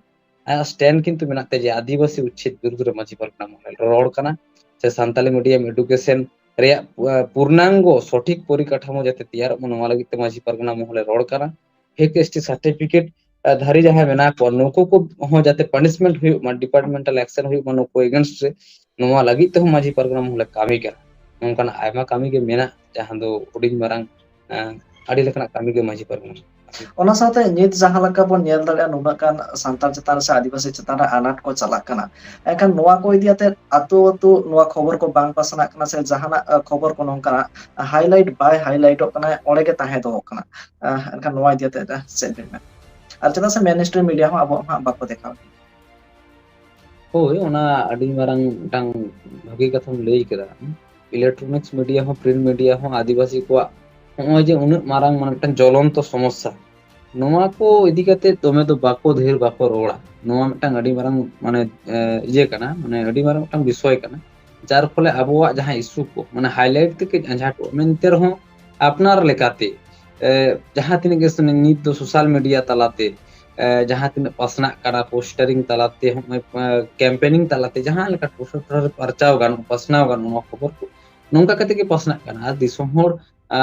ᱟᱭᱟᱜ stand ᱠᱤᱱᱛᱩ ᱢᱮᱱᱟᱜ ᱛᱟᱭᱟ ᱡᱮ ᱟᱹᱫᱤᱵᱟᱹᱥᱤ ᱩᱪᱪᱷᱮᱫ ᱵᱤᱨᱩᱫᱷ ᱨᱮ ᱢᱟᱹᱡᱷᱤ ᱯᱟᱨᱜᱟᱱᱟ ᱢᱚᱦᱚᱞ ᱨᱚᱲ ᱠᱟᱱᱟ, ᱥᱮ ᱥᱟᱱᱛᱟᱞᱤ ᱢᱤᱰᱤᱭᱟᱢ ᱮᱰᱩᱠᱮᱥᱚᱱ ᱨᱮᱭᱟᱜ, ᱟᱸ, ᱯᱩᱨᱱᱟᱝᱜᱚ ᱥᱚᱴᱷᱤᱠ ᱯᱚᱨᱤᱠᱟᱴᱷᱟᱢᱳ ᱡᱟᱛᱮ ᱛᱮᱭᱟᱨᱚᱜ ᱢᱟ, ᱱᱚᱣᱟ ᱞᱟᱹᱜᱤᱫ ᱛᱮ ᱢᱟᱹᱡᱷᱤ ᱯᱟᱨᱜᱟᱱᱟ ᱢᱚᱦᱚᱞᱮ ᱨᱚᱲ ᱠᱟᱱᱟ᱾ ᱯᱷᱮᱠ ᱮᱥᱴᱤ ᱥᱟᱨᱴᱤᱯᱷᱤᱠᱮᱴ ᱫᱷᱟᱨᱤ ᱡᱟᱦᱟᱸᱭ ᱢᱮᱱᱟᱜ ᱠᱚᱣᱟ, ᱱᱩᱠᱩ ᱠᱚ ᱦᱚᱸ ᱡᱟᱛᱮ ᱯᱟᱱᱤᱥᱢᱮᱱᱴ ᱦᱩᱭᱩᱜ ᱢᱟ, ᱰᱤᱯᱟᱨᱴᱢᱮᱱᱴᱟᱞ ᱮᱠᱥᱮᱱ ᱦᱩᱭᱩᱜ ᱢᱟ ᱱᱩᱠᱩ against ᱨᱮ, ᱱᱚᱣᱟ ᱞᱟᱹᱜᱤᱫ ᱛᱮᱦᱚᱸ ᱢᱟᱹᱡᱷᱤ ᱯᱟᱨᱜᱟᱱᱟ ᱢᱚᱦᱚᱞᱮ ᱠᱟᱹᱢᱤ ᱠᱟᱱᱟ᱾ ᱱᱚᱝᱠᱟᱱᱟᱜ ᱟᱭᱢᱟ ᱠᱟᱹᱢᱤ ᱜᱮ ᱢᱮᱱᱟᱜ, ᱡᱟᱦᱟᱸ ᱫᱚ ᱦᱩᱰᱤᱧ ᱢᱟᱨᱟᱝ, ᱟᱸ, ᱟᱹᱰᱤ ᱞᱮᱠᱟᱱᱟᱜ ᱠᱟᱹᱢᱤ ᱜᱮ ᱢᱟᱹᱡᱷᱤ ᱯᱟᱨᱜᱟᱱᱟ ᱚᱱᱟ ᱥᱟᱶᱛᱮ ᱱᱤᱛ ᱡᱟᱦᱟᱸ ᱞᱮᱠᱟ ᱵᱚᱱ ᱧᱮᱞ ᱫᱟᱲᱮᱭᱟᱜᱼᱟ, ᱱᱩᱱᱟᱹᱜ ᱜᱟᱱ ᱥᱟᱱᱛᱟᱲ ᱪᱮᱛᱟᱱ ᱨᱮ ᱥᱮ ᱟᱹᱫᱤᱵᱟᱹᱥᱤ ᱪᱮᱛᱟᱱ ᱨᱮ ᱟᱱᱟᱴ ᱠᱚ ᱪᱟᱞᱟᱜ ᱠᱟᱱᱟ᱾ ᱮᱱᱠᱷᱟᱱ ᱱᱚᱣᱟ ᱠᱚ ᱤᱫᱤ ᱠᱟᱛᱮ ᱟᱹᱛᱩ ᱟᱹᱛᱩ ᱱᱚᱣᱟ ᱠᱷᱚᱵᱚᱨ ᱠᱚ ᱵᱟᱝ ᱯᱟᱥᱱᱟᱜ ᱠᱟᱱᱟ ᱥᱮ ᱡᱟᱦᱟᱱᱟᱜ, ᱟ, ᱠᱷᱚᱵᱚᱨ ᱠᱚ ᱱᱚᱝᱠᱟᱱᱟᱜ highlight ᱵᱟᱭ highlightᱚᱜ ᱠᱟᱱᱟ, ᱚᱸᱰᱮ ᱜᱮ ᱛᱟᱦᱮᱸ ᱫᱚᱦᱚᱜ ᱠᱟᱱᱟ᱾ ᱟ, ᱮᱱᱠᱷᱟᱱ ᱱᱚᱣᱟ ᱤᱫᱤ ᱠᱟᱛᱮ ᱪᱮᱫ ᱵᱮᱱ ᱢᱮᱱᱟ? ᱟᱨ ᱪᱮᱫᱟᱜ ᱥᱮ mainstream media ᱦᱚᱸ ᱟᱵᱚᱣᱟᱜ ᱦᱟᱸᱜ ᱵᱟᱠᱚ ᱫᱮᱠᱷᱟᱣ ᱜᱮᱭᱟ᱾ ᱦᱳᱭ, ᱚᱱᱟ ᱟᱹᱰᱤ ᱢᱟᱨᱟᱝ ᱢᱤᱫᱴᱟᱝ ᱵᱷᱟᱹᱜᱤ ᱠᱟᱛᱷᱟᱢ ᱞᱟᱹᱭ ᱠᱮᱫᱟ᱾ Electronics media ᱦᱚᱸ, print media ᱦᱚᱸ ᱟᱹᱫᱤᱵᱟᱹᱥᱤ ᱠᱚᱣᱟᱜ ᱱᱚᱜᱼᱚᱭ ᱡᱮ ᱩᱱᱟᱹᱜ ᱢᱟᱨᱟᱝ, ᱢᱟᱱᱮ, ᱢᱤᱫᱴᱟᱝ ᱡᱚᱞᱚᱱᱛᱚ ᱥᱚᱢᱚᱥᱥᱟ, ᱱᱚᱣᱟ ᱠᱚ ᱤᱫᱤ ᱠᱟᱛᱮ ᱫᱚᱢᱮ ᱫᱚ ᱵᱟᱠᱚ, ᱰᱷᱮᱨ ᱵᱟᱠᱚ ᱨᱚᱲᱟ᱾ ᱱᱚᱣᱟ ᱢᱤᱫᱴᱟᱝ ᱟᱹᱰᱤ ᱢᱟᱨᱟᱝ, ᱢᱟᱱᱮ, ᱮ, ᱤᱭᱟᱹ ᱠᱟᱱᱟ, ᱢᱟᱱᱮ, ᱟᱹᱰᱤ ᱢᱟᱨᱟᱝ ᱢᱤᱫᱴᱟᱝ ᱵᱤᱥᱚᱭ ᱠᱟᱱᱟ᱾ ᱡᱟᱨ ᱯᱷᱚᱞᱮ ᱟᱵᱚᱣᱟᱜ ᱡᱟᱦᱟᱸ issue ᱠᱚ, ᱢᱟᱱᱮ, highlight ᱛᱮ ᱠᱟᱹᱡ ᱟᱸᱡᱷᱟᱴᱚᱜᱼᱟ, ᱮᱱᱛᱮ ᱨᱮᱦᱚᱸ ᱟᱯᱱᱟᱨ ᱞᱮᱠᱟᱛᱮ, ᱮ, ᱡᱟᱦᱟᱸ ᱛᱤᱱᱟᱹᱜ ᱜᱮ ᱱᱤᱛ ᱫᱚ social media ᱛᱟᱞᱟᱛᱮ, ᱮ, ᱡᱟᱦᱟᱸ ᱛᱤᱱᱟᱹᱜ ᱯᱟᱥᱱᱟᱜ ᱠᱟᱱᱟ, postering ᱛᱟᱞᱟᱛᱮ, ᱦᱚᱸᱜᱼᱚᱭ, ᱮ, campaigning ᱛᱟᱞᱟᱛᱮ ᱡᱟᱦᱟᱸ ᱞᱮᱠᱟ ᱴᱚᱴᱷᱟ ᱴᱚᱴᱷᱟ ᱨᱮ ᱯᱟᱨᱪᱟᱣ ᱜᱟᱱᱚᱜ, ᱯᱟᱥᱱᱟᱣ ᱜᱟᱱᱚᱜ, ᱱᱚᱣᱟ ᱠᱷᱚᱵᱚᱨ ᱠᱚ ᱱᱚᱝᱠᱟ ᱠᱟᱛᱮ ᱜᱮ ᱯᱟᱥᱱᱟᱜ ᱠᱟᱱᱟ᱾ ᱟᱨ ᱫᱤᱥᱚᱢ ᱦᱚᱲ, ᱟ,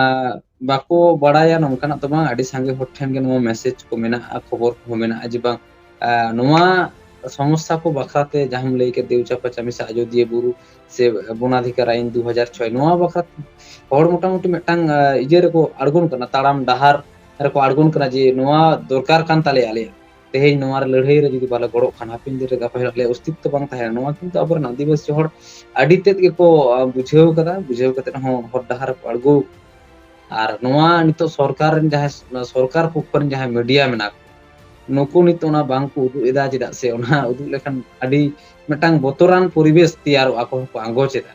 ᱵᱟᱠᱚ ᱵᱟᱲᱟᱭᱟ ᱱᱚᱝᱠᱟᱱᱟᱜ ᱫᱚ ᱵᱟᱝ, ᱟᱹᱰᱤ ᱥᱟᱸᱜᱮ ᱦᱚᱲ ᱴᱷᱮᱱ ᱜᱮ ᱱᱚᱣᱟ message ᱠᱚ ᱢᱮᱱᱟᱜᱼᱟ, ᱠᱷᱚᱵᱚᱨ ᱠᱚᱦᱚᱸ ᱢᱮᱱᱟᱜᱼᱟ ᱡᱮ ᱵᱟᱝ, ᱟ, ᱱᱚᱣᱟ ᱥᱚᱢᱚᱥᱥᱟ ᱠᱚ ᱵᱟᱠᱷᱨᱟᱛᱮ ᱡᱟᱦᱟᱸᱢ ᱞᱟᱹᱭ ᱠᱮᱫ, ᱫᱮᱣ ᱪᱟᱯᱟ ᱪᱟᱢᱤ ᱥᱮ ᱟᱡᱚᱫᱤᱭᱟᱹ ᱵᱩᱨᱩ ᱥᱮ ᱵᱚᱱᱟᱫᱷᱤᱠᱟᱨ ᱟᱭᱤᱱ ᱫᱩ ᱦᱟᱡᱟᱨ ᱪᱷᱚᱭ, ᱱᱚᱣᱟ ᱵᱟᱠᱷᱨᱟ ᱦᱚᱲ ᱢᱚᱴᱟᱢᱩᱴᱤ ᱢᱤᱫᱴᱟᱝ, ᱟ, ᱤᱭᱟᱹ ᱨᱮᱠᱚ ᱟᱬᱜᱚᱱ ᱠᱟᱱᱟ, ᱛᱟᱲᱟᱢ ᱰᱟᱦᱟᱨ ᱨᱮᱠᱚ ᱟᱬᱜᱚᱱ ᱠᱟᱱᱟ ᱡᱮ ᱱᱚᱣᱟ ᱫᱚᱨᱠᱟᱨ ᱠᱟᱱ ᱛᱟᱞᱮᱭᱟ ᱟᱞᱮᱭᱟᱜ᱾ ᱛᱮᱦᱮᱧ ᱱᱚᱣᱟ ᱨᱮ ᱞᱟᱹᱲᱦᱟᱹᱭ ᱨᱮ ᱡᱩᱫᱤ ᱵᱟᱞᱮ ᱜᱚᱲᱚᱜ ᱠᱷᱟᱱ, ᱦᱟᱯᱮᱱ ᱫᱤᱱ ᱨᱮ ᱜᱟᱯᱟ ᱦᱤᱞᱳᱜ ᱟᱞᱮᱭᱟᱜ ᱚᱥᱛᱤᱛᱛᱚ ᱵᱟᱝ ᱛᱟᱦᱮᱱᱟ᱾ ᱱᱚᱣᱟ ᱠᱤᱱᱛᱩ ᱟᱵᱚᱨᱮᱱ ᱟᱹᱫᱤᱵᱟᱹᱥᱤ ᱦᱚᱲ ᱟᱹᱰᱤ ᱛᱮᱫ ᱜᱮᱠᱚ, ᱟ, ᱵᱩᱡᱷᱟᱹᱣ ᱠᱟᱫᱟ, ᱵᱩᱡᱷᱟᱹᱣ ᱠᱟᱛᱮᱫ ᱦᱚᱸ ᱦᱚᱨ ᱰᱟᱦᱟᱨ ᱨᱮᱠᱚ ᱟᱬᱜᱚ ᱟᱠᱟᱱᱟ᱾ ᱟᱨ ᱱᱚᱣᱟ ᱱᱤᱛᱚᱜ ᱥᱚᱨᱠᱟᱨ ᱨᱮᱱ ᱡᱟᱦᱟᱸᱭ, ᱥᱚᱨᱠᱟᱨ ᱯᱚᱠᱠᱷᱚ ᱨᱮᱱ ᱡᱟᱦᱟᱸᱭ media ᱢᱮᱱᱟᱜ ᱠᱚ, ᱱᱩᱠᱩ ᱱᱤᱛᱚᱜ ᱚᱱᱟ ᱵᱟᱝ ᱠᱚ ᱩᱫᱩᱜ ᱮᱫᱟ᱾ ᱪᱮᱫᱟᱜ ᱥᱮ ᱚᱱᱟ ᱩᱫᱩᱜ ᱞᱮᱠᱷᱟᱱ ᱟᱹᱰᱤ ᱢᱤᱫᱴᱟᱝ ᱵᱚᱛᱚᱨᱟᱱ ᱯᱚᱨᱤᱵᱮᱥ ᱛᱮᱭᱟᱨᱚᱜᱼᱟ, ᱟᱠᱚ ᱦᱚᱸᱠᱚ ᱟᱸᱜᱚᱪ ᱮᱫᱟ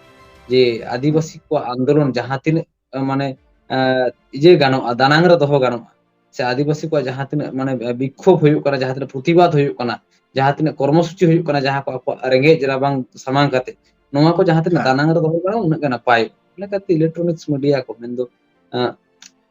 ᱡᱮ ᱟᱹᱫᱤᱵᱟᱹᱥᱤ ᱠᱚᱣᱟᱜ ᱟᱱᱫᱳᱞᱚᱱ ᱡᱟᱦᱟᱸ ᱛᱤᱱᱟᱹᱜ, ᱢᱟᱱᱮ, ᱮ, ᱤᱭᱟᱹ ᱜᱟᱱᱚᱜᱼᱟ, ᱫᱟᱱᱟᱝ ᱨᱮ ᱫᱚᱦᱚ ᱜᱟᱱᱚᱜᱼᱟ, ᱥᱮ ᱟᱹᱫᱤᱵᱟᱹᱥᱤ ᱠᱚᱣᱟᱜ ᱡᱟᱦᱟᱸ ᱛᱤᱱᱟᱹᱜ, ᱢᱟᱱᱮ, ᱵᱤᱠᱠᱷᱳᱵ ᱦᱩᱭᱩᱜ ᱠᱟᱱᱟ, ᱡᱟᱦᱟᱸ ᱛᱤᱱᱟᱹᱜ ᱯᱨᱚᱛᱤᱵᱟᱫ ᱦᱩᱭᱩᱜ ᱠᱟᱱᱟ, ᱡᱟᱦᱟᱸ ᱛᱤᱱᱟᱹᱜ ᱠᱚᱨᱢᱚᱥᱩᱪᱤ ᱦᱩᱭᱩᱜ ᱠᱟᱱᱟ, ᱡᱟᱦᱟᱸ ᱠᱚ ᱟᱠᱚᱣᱟᱜ ᱨᱮᱸᱜᱮᱡ ᱨᱟᱵᱟᱝ ᱥᱟᱢᱟᱝ ᱠᱟᱛᱮ, ᱱᱚᱣᱟ ᱠᱚ ᱡᱟᱦᱟᱸ ᱛᱤᱱᱟᱹᱜ ᱦᱮᱸ᱾ ᱫᱟᱱᱟᱝ ᱨᱮ ᱫᱚᱦᱚ ᱜᱟᱱᱚᱜᱼᱟ, ᱩᱱᱟᱹᱜ ᱜᱮ ᱱᱟᱯᱟᱭ᱾ ᱞᱮᱠᱟᱛᱮ electronics media ᱠᱚ, ᱢᱮᱱᱫᱚ, ᱮᱸ,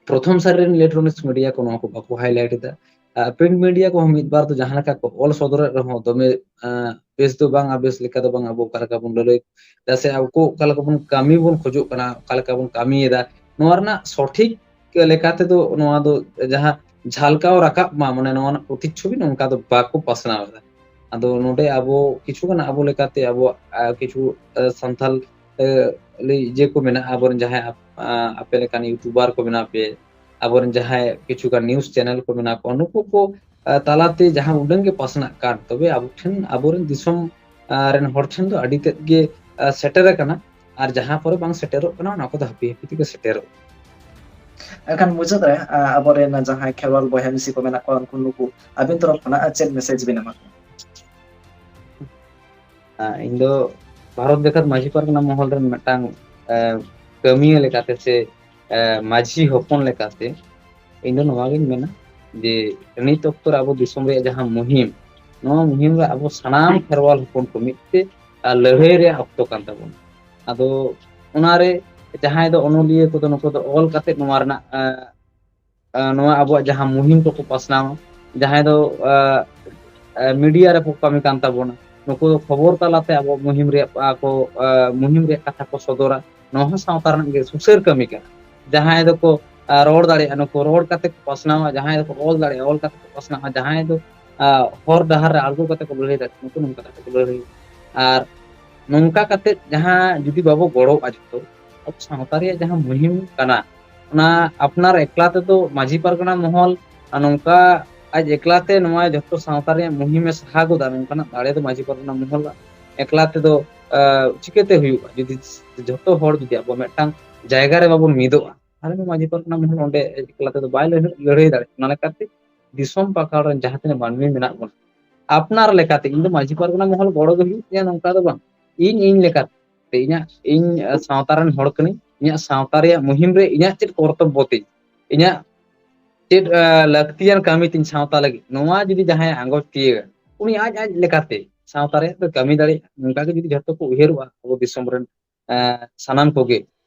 ᱯᱨᱚᱛᱷᱚᱢ ᱥᱟᱹᱨᱤ ᱨᱮᱱ electronics media ᱠᱚ ᱱᱚᱣᱟ ᱠᱚ ᱵᱟᱠᱚ highlight ᱮᱫᱟ᱾ ᱟᱨ print media ᱠᱚᱦᱚᱸ ᱢᱤᱫ ᱵᱟᱨ ᱫᱚ ᱡᱟᱦᱟᱸ ᱞᱮᱠᱟ ᱠᱚ ᱚᱞ ᱥᱚᱫᱚᱨᱮᱫ ᱨᱮᱦᱚᱸ ᱫᱚᱢᱮ, ᱮᱸ, ᱵᱮᱥ ᱫᱚ ᱵᱟᱝ, ᱟᱨ ᱵᱮᱥ ᱞᱮᱠᱟ ᱫᱚ ᱵᱟᱝ, ᱟᱵᱚ ᱚᱠᱟ ᱞᱮᱠᱟ ᱵᱚᱱ ᱞᱟᱹᱞᱟᱹᱭ ᱪᱮᱫᱟᱜ ᱥᱮ ᱟᱵᱚ ᱠᱚ ᱚᱠᱟ ᱞᱮᱠᱟ ᱵᱚᱱ ᱠᱟᱹᱢᱤ ᱵᱚᱱ ᱠᱷᱚᱡᱚᱜ ᱠᱟᱱᱟ, ᱚᱠᱟ ᱞᱮᱠᱟ ᱵᱚᱱ ᱠᱟᱹᱢᱤᱭᱮᱫᱟ, ᱱᱚᱣᱟ ᱨᱮᱱᱟᱜ ᱥᱚᱴᱷᱤᱠ ᱞᱮᱠᱟ ᱛᱮᱫᱚ ᱱᱚᱣᱟ ᱫᱚ ᱡᱟᱦᱟᱸ ᱡᱷᱟᱞᱠᱟᱣ ᱨᱟᱠᱟᱵ ᱢᱟ, ᱢᱟᱱᱮ ᱱᱚᱣᱟ ᱨᱮᱱᱟᱜ ᱯᱨᱚᱛᱤᱪᱷᱚᱵᱤ ᱱᱚᱝᱠᱟ ᱫᱚ ᱵᱟᱠᱚ ᱯᱟᱥᱱᱟᱣ ᱮᱫᱟ᱾ ᱟᱫᱚ ᱱᱚᱰᱮ ᱟᱵᱚ ᱠᱤᱪᱷᱩ ᱜᱟᱱ ᱟᱵᱚ ᱞᱮᱠᱟᱛᱮ ᱟᱵᱚᱣᱟᱜ, ᱟ, ᱠᱤᱪᱷᱩ, ᱟ, ᱥᱟᱱᱛᱟᱞ, ᱟ, ᱞᱟᱹᱭ ᱤᱭᱟᱹ ᱠᱚ ᱢᱮᱱᱟᱜᱼᱟ, ᱟᱵᱚᱨᱮᱱ ᱡᱟᱦᱟᱸᱭ ᱟᱯ-, ᱟ, ᱟᱯᱮ ᱞᱮᱠᱟᱱ YouTuber ᱠᱚ ᱢᱮᱱᱟᱜ ᱯᱮ, ᱟᱵᱚᱨᱮᱱ ᱡᱟᱦᱟᱸᱭ ᱠᱤᱪᱷᱩᱜᱟᱱ news channel ᱠᱚ ᱢᱮᱱᱟᱜ ᱠᱚᱣᱟ, ᱱᱩᱠᱩ ᱠᱚ ᱛᱟᱞᱟᱛᱮ ᱡᱟᱦᱟᱸ ᱩᱰᱟᱹᱝ ᱜᱮ ᱯᱟᱥᱱᱟᱜ ᱠᱟᱱ, ᱛᱚᱵᱮ ᱟᱵᱚ ᱴᱷᱮᱱ, ᱟᱵᱚᱨᱮᱱ ᱫᱤᱥᱚᱢ ᱨᱮᱱ ᱦᱚᱲ ᱴᱷᱮᱱ ᱫᱚ ᱟᱹᱰᱤ ᱛᱮᱫ ᱜᱮ ᱥᱮᱴᱮᱨ ᱟᱠᱟᱱᱟ᱾ ᱟᱨ ᱡᱟᱦᱟᱸ ᱠᱚᱨᱮ ᱵᱟᱝ ᱥᱮᱴᱮᱨᱚᱜ ᱠᱟᱱᱟ, ᱚᱱᱟ ᱠᱚᱫᱚ ᱦᱟᱹᱯᱤ ᱦᱟᱹᱯᱤ ᱛᱮᱜᱮ ᱥᱮᱴᱮᱨᱚᱜ᱾ ᱮᱱᱠᱷᱟᱱ ᱢᱩᱪᱟᱹᱫ ᱨᱮ ᱟᱵᱚᱨᱮᱱ ᱡᱟᱦᱟᱸᱭ ᱠᱷᱮᱨᱣᱟᱞ ᱵᱚᱭᱦᱟ ᱢᱤᱥᱤ ᱠᱚ ᱢᱮᱱᱟᱜ ᱠᱚᱣᱟ, ᱩᱱᱠᱩ ᱱᱩᱠᱩ ᱟᱹᱵᱤᱱ ᱛᱚᱨᱚᱯ ᱠᱷᱚᱱᱟᱜ ᱪᱮᱫ message ᱵᱤᱱ ᱮᱢᱟ ᱠᱚᱣᱟ? ᱤᱧ ᱫᱚ ᱵᱷᱟᱨᱚᱛ ᱡᱟᱠᱟᱛ ᱢᱟᱹᱡᱷᱤ ᱯᱟᱨᱜᱟᱱᱟ ᱢᱚᱦᱚᱞ ᱨᱮᱱ ᱢᱤᱫᱴᱟᱝ ᱠᱟᱹᱢᱤᱭᱟᱹ ᱞᱮᱠᱟᱛᱮ ᱥᱮ ᱢᱟᱹᱡᱷᱤ ᱦᱚᱯᱚᱱ ᱞᱮᱠᱟᱛᱮ ᱤᱧ ᱫᱚ ᱱᱚᱣᱟᱜᱤᱧ ᱢᱮᱱᱟ ᱡᱮ ᱱᱤᱛ ᱚᱠᱛᱚ ᱨᱮ ᱟᱵᱚ ᱫᱤᱥᱚᱢ ᱨᱮᱭᱟᱜ ᱡᱟᱦᱟᱸ ᱢᱩᱦᱤᱢ, ᱱᱚᱣᱟ ᱢᱩᱦᱤᱢ ᱨᱮ ᱟᱵᱚ ᱥᱟᱱᱟᱢ ᱠᱷᱮᱨᱣᱟᱞ ᱦᱚᱯᱚᱱ ᱠᱚ ᱢᱤᱫ ᱛᱮ ᱞᱟᱹᱲᱦᱟᱹᱭ ᱨᱮᱭᱟᱜ ᱚᱠᱛᱚ ᱠᱟᱱ ᱛᱟᱵᱚᱱᱟ᱾ ᱟᱫᱚ ᱚᱱᱟᱨᱮ ᱡᱟᱦᱟᱸᱭ ᱫᱚ ᱚᱱᱚᱞᱤᱭᱟᱹ ᱠᱚᱫᱚ ᱱᱩᱠᱩ ᱫᱚ ᱚᱞ ᱠᱟᱛᱮ ᱱᱚᱣᱟ ᱨᱮᱱᱟᱜ, ᱱᱚᱣᱟ ᱟᱵᱚᱣᱟᱜ ᱡᱟᱦᱟᱸ ᱢᱩᱦᱤᱢ ᱠᱚᱠᱚ ᱯᱟᱥᱱᱟᱣᱟ, ᱡᱟᱦᱟᱸᱭ ᱫᱚ media ᱨᱮᱠᱚ ᱠᱟᱹᱢᱤ ᱠᱟᱱ ᱛᱟᱵᱚᱱᱟ, ᱱᱩᱠᱩ ᱫᱚ ᱠᱷᱚᱵᱚᱨ ᱛᱟᱞᱟᱛᱮ ᱟᱵᱚ ᱢᱩᱦᱤᱢ ᱨᱮᱭᱟᱜ ᱠᱚ, ᱢᱩᱦᱤᱢ ᱨᱮᱭᱟᱜ ᱠᱟᱛᱷᱟ ᱠᱚ ᱥᱚᱫᱚᱨᱟ᱾ ᱱᱚᱣᱟ ᱦᱚᱸ ᱥᱟᱶᱛᱟ ᱨᱮᱱᱟᱜ ᱜᱮ ᱥᱩᱥᱟᱹᱨ ᱠᱟᱹᱢᱤ ᱠᱟᱱᱟ᱾ ᱡᱟᱦᱟᱸᱭ ᱫᱚᱠᱚ ᱨᱚᱲ ᱫᱟᱲᱮᱭᱟᱜᱼᱟ, ᱱᱩᱠᱩ ᱨᱚᱲ ᱠᱟᱛᱮ ᱠᱚ ᱯᱟᱥᱱᱟᱣᱟ, ᱡᱟᱦᱟᱸᱭ ᱫᱚᱠᱚ ᱚᱞ ᱫᱟᱲᱮᱭᱟᱜᱼᱟ, ᱚᱞ ᱠᱟᱛᱮ ᱠᱚ ᱯᱟᱥᱱᱟᱣᱟ, ᱡᱟᱦᱟᱸᱭ ᱫᱚ ᱦᱚᱨ ᱰᱟᱦᱟᱨ ᱨᱮ ᱟᱬᱜᱚ ᱠᱟᱛᱮ ᱠᱚ ᱞᱟᱹᱲᱦᱟᱹᱭ ᱫᱟᱲᱮᱭᱟᱜᱼᱟ, ᱱᱩᱠᱩ ᱱᱚᱝᱠᱟ ᱠᱟᱛᱮ ᱠᱚ ᱞᱟᱹᱲᱦᱟᱹᱭᱟ᱾ ᱟᱨ ᱱᱚᱝᱠᱟ ᱠᱟᱛᱮ ᱡᱟᱦᱟᱸ ᱡᱩᱫᱤ ᱵᱟᱵᱚ ᱜᱚᱲᱚᱜᱼᱟ ᱡᱚᱛᱚ, ᱟᱵᱚ ᱥᱟᱶᱛᱟ ᱨᱮᱭᱟᱜ ᱡᱟᱦᱟᱸ ᱢᱩᱦᱤᱢ ᱠᱟᱱᱟ, ᱚᱱᱟ ᱟᱯᱱᱟᱨ ᱮᱠᱞᱟ ᱛᱮᱫᱚ ᱢᱟᱹᱡᱷᱤ ᱯᱟᱨᱜᱟᱱᱟ ᱢᱚᱦᱚᱞ ᱟᱨ ᱱᱚᱝᱠᱟ ᱟᱡ ᱮᱠᱞᱟ ᱛᱮ ᱱᱚᱣᱟ ᱡᱚᱛᱚ ᱥᱟᱶᱛᱟ ᱨᱮᱭᱟᱜ ᱢᱩᱦᱤᱢᱮ ᱥᱟᱦᱟ ᱜᱚᱫᱟ, ᱱᱚᱝᱠᱟᱱᱟᱜ ᱫᱟᱲᱮ ᱫᱚ ᱢᱟᱹᱡᱷᱤ ᱯᱟᱨᱜᱟᱱᱟ ᱢᱚᱦᱚᱞ ᱮᱠᱞᱟ ᱛᱮᱫᱚ, ᱟᱸ, ᱪᱤᱠᱟᱹᱛᱮ ᱦᱩᱭᱩᱜᱼᱟ? ᱡᱩᱫᱤ ᱡᱷᱚᱛᱚ ᱦᱚᱲ ᱡᱩᱫᱤ ᱟᱵᱚ ᱢᱤᱫᱴᱟᱝ ᱡᱟᱭᱜᱟ ᱨᱮ ᱵᱟᱵᱚᱱ ᱢᱤᱫᱚᱜᱼᱟ, ᱛᱟᱦᱚᱞᱮ ᱢᱟ ᱢᱟᱹᱡᱷᱤ ᱯᱟᱨᱜᱟᱱᱟ ᱢᱚᱦᱚᱞ ᱚᱸᱰᱮ ᱮᱠᱞᱟ ᱛᱮᱫᱚ ᱵᱟᱭ ᱞᱟᱹᱲᱦᱟᱹᱭ, ᱞᱟᱹᱲᱦᱟᱹᱭ ᱫᱟᱲᱮᱭᱟᱜᱼᱟ᱾ ᱚᱱᱟ ᱞᱮᱠᱟᱛᱮ ᱫᱤᱥᱚᱢ ᱯᱟᱠᱟᱲ ᱨᱮᱱ ᱡᱟᱦᱟᱸ ᱛᱤᱱᱟᱹᱜ ᱢᱟᱹᱱᱢᱤ ᱢᱮᱱᱟᱜ ᱵᱚᱱᱟ, ᱟᱯᱱᱟᱨ ᱞᱮᱠᱟᱛᱮ, ᱤᱧ ᱫᱚ ᱢᱟᱹᱡᱷᱤ ᱯᱟᱨᱜᱟᱱᱟ ᱢᱚᱦᱚᱞ ᱜᱚᱲᱚ ᱜᱮ ᱦᱩᱭᱩᱜ ᱛᱤᱧᱟ, ᱱᱚᱝᱠᱟ ᱫᱚ ᱵᱟᱝ᱾ ᱤᱧ, ᱤᱧ ᱞᱮᱠᱟᱛᱮ, ᱤᱧᱟᱹᱜ, ᱤᱧ, ᱟᱸ, ᱥᱟᱶᱛᱟ ᱨᱮᱱ ᱦᱚᱲ ᱠᱟᱹᱱᱟᱹᱧ, ᱤᱧᱟᱹᱜ ᱥᱟᱶᱛᱟ ᱨᱮᱭᱟᱜ ᱢᱩᱦᱤᱢ ᱨᱮ ᱤᱧᱟᱹᱜ ᱪᱮᱫ ᱠᱚᱨᱛᱚᱵᱵᱚ ᱛᱤᱧ, ᱤᱧᱟᱹᱜ ᱪᱮᱫ, ᱟᱸ, ᱞᱟᱹᱠᱛᱤᱭᱟᱱ ᱠᱟᱹᱢᱤ ᱛᱤᱧ ᱥᱟᱶᱛᱟ ᱞᱟᱹᱜᱤᱫ, ᱱᱚᱣᱟ ᱡᱩᱫᱤ ᱡᱟᱦᱟᱸᱭ ᱟᱸᱜᱚᱪ ᱛᱤᱭᱟᱹᱜᱟ, ᱩᱱᱤ ᱟᱡ, ᱟᱡ ᱞᱮᱠᱟᱛᱮ ᱥᱟᱶᱛᱟ ᱨᱮᱭᱟᱜ ᱫᱚ ᱠᱟᱹᱢᱤ ᱫᱟᱲᱮᱭᱟᱜᱼᱟ᱾ ᱱᱚᱝᱠᱟ ᱜᱮ ᱡᱩᱫᱤ ᱡᱷᱚᱛᱚ ᱠᱚ ᱩᱭᱦᱟᱹᱨᱚᱜᱼᱟ, ᱟᱵᱚ ᱫᱤᱥᱚᱢ ᱨᱮᱱ, ᱟᱸ, ᱥᱟᱱᱟᱢ ᱠᱚᱜᱮ,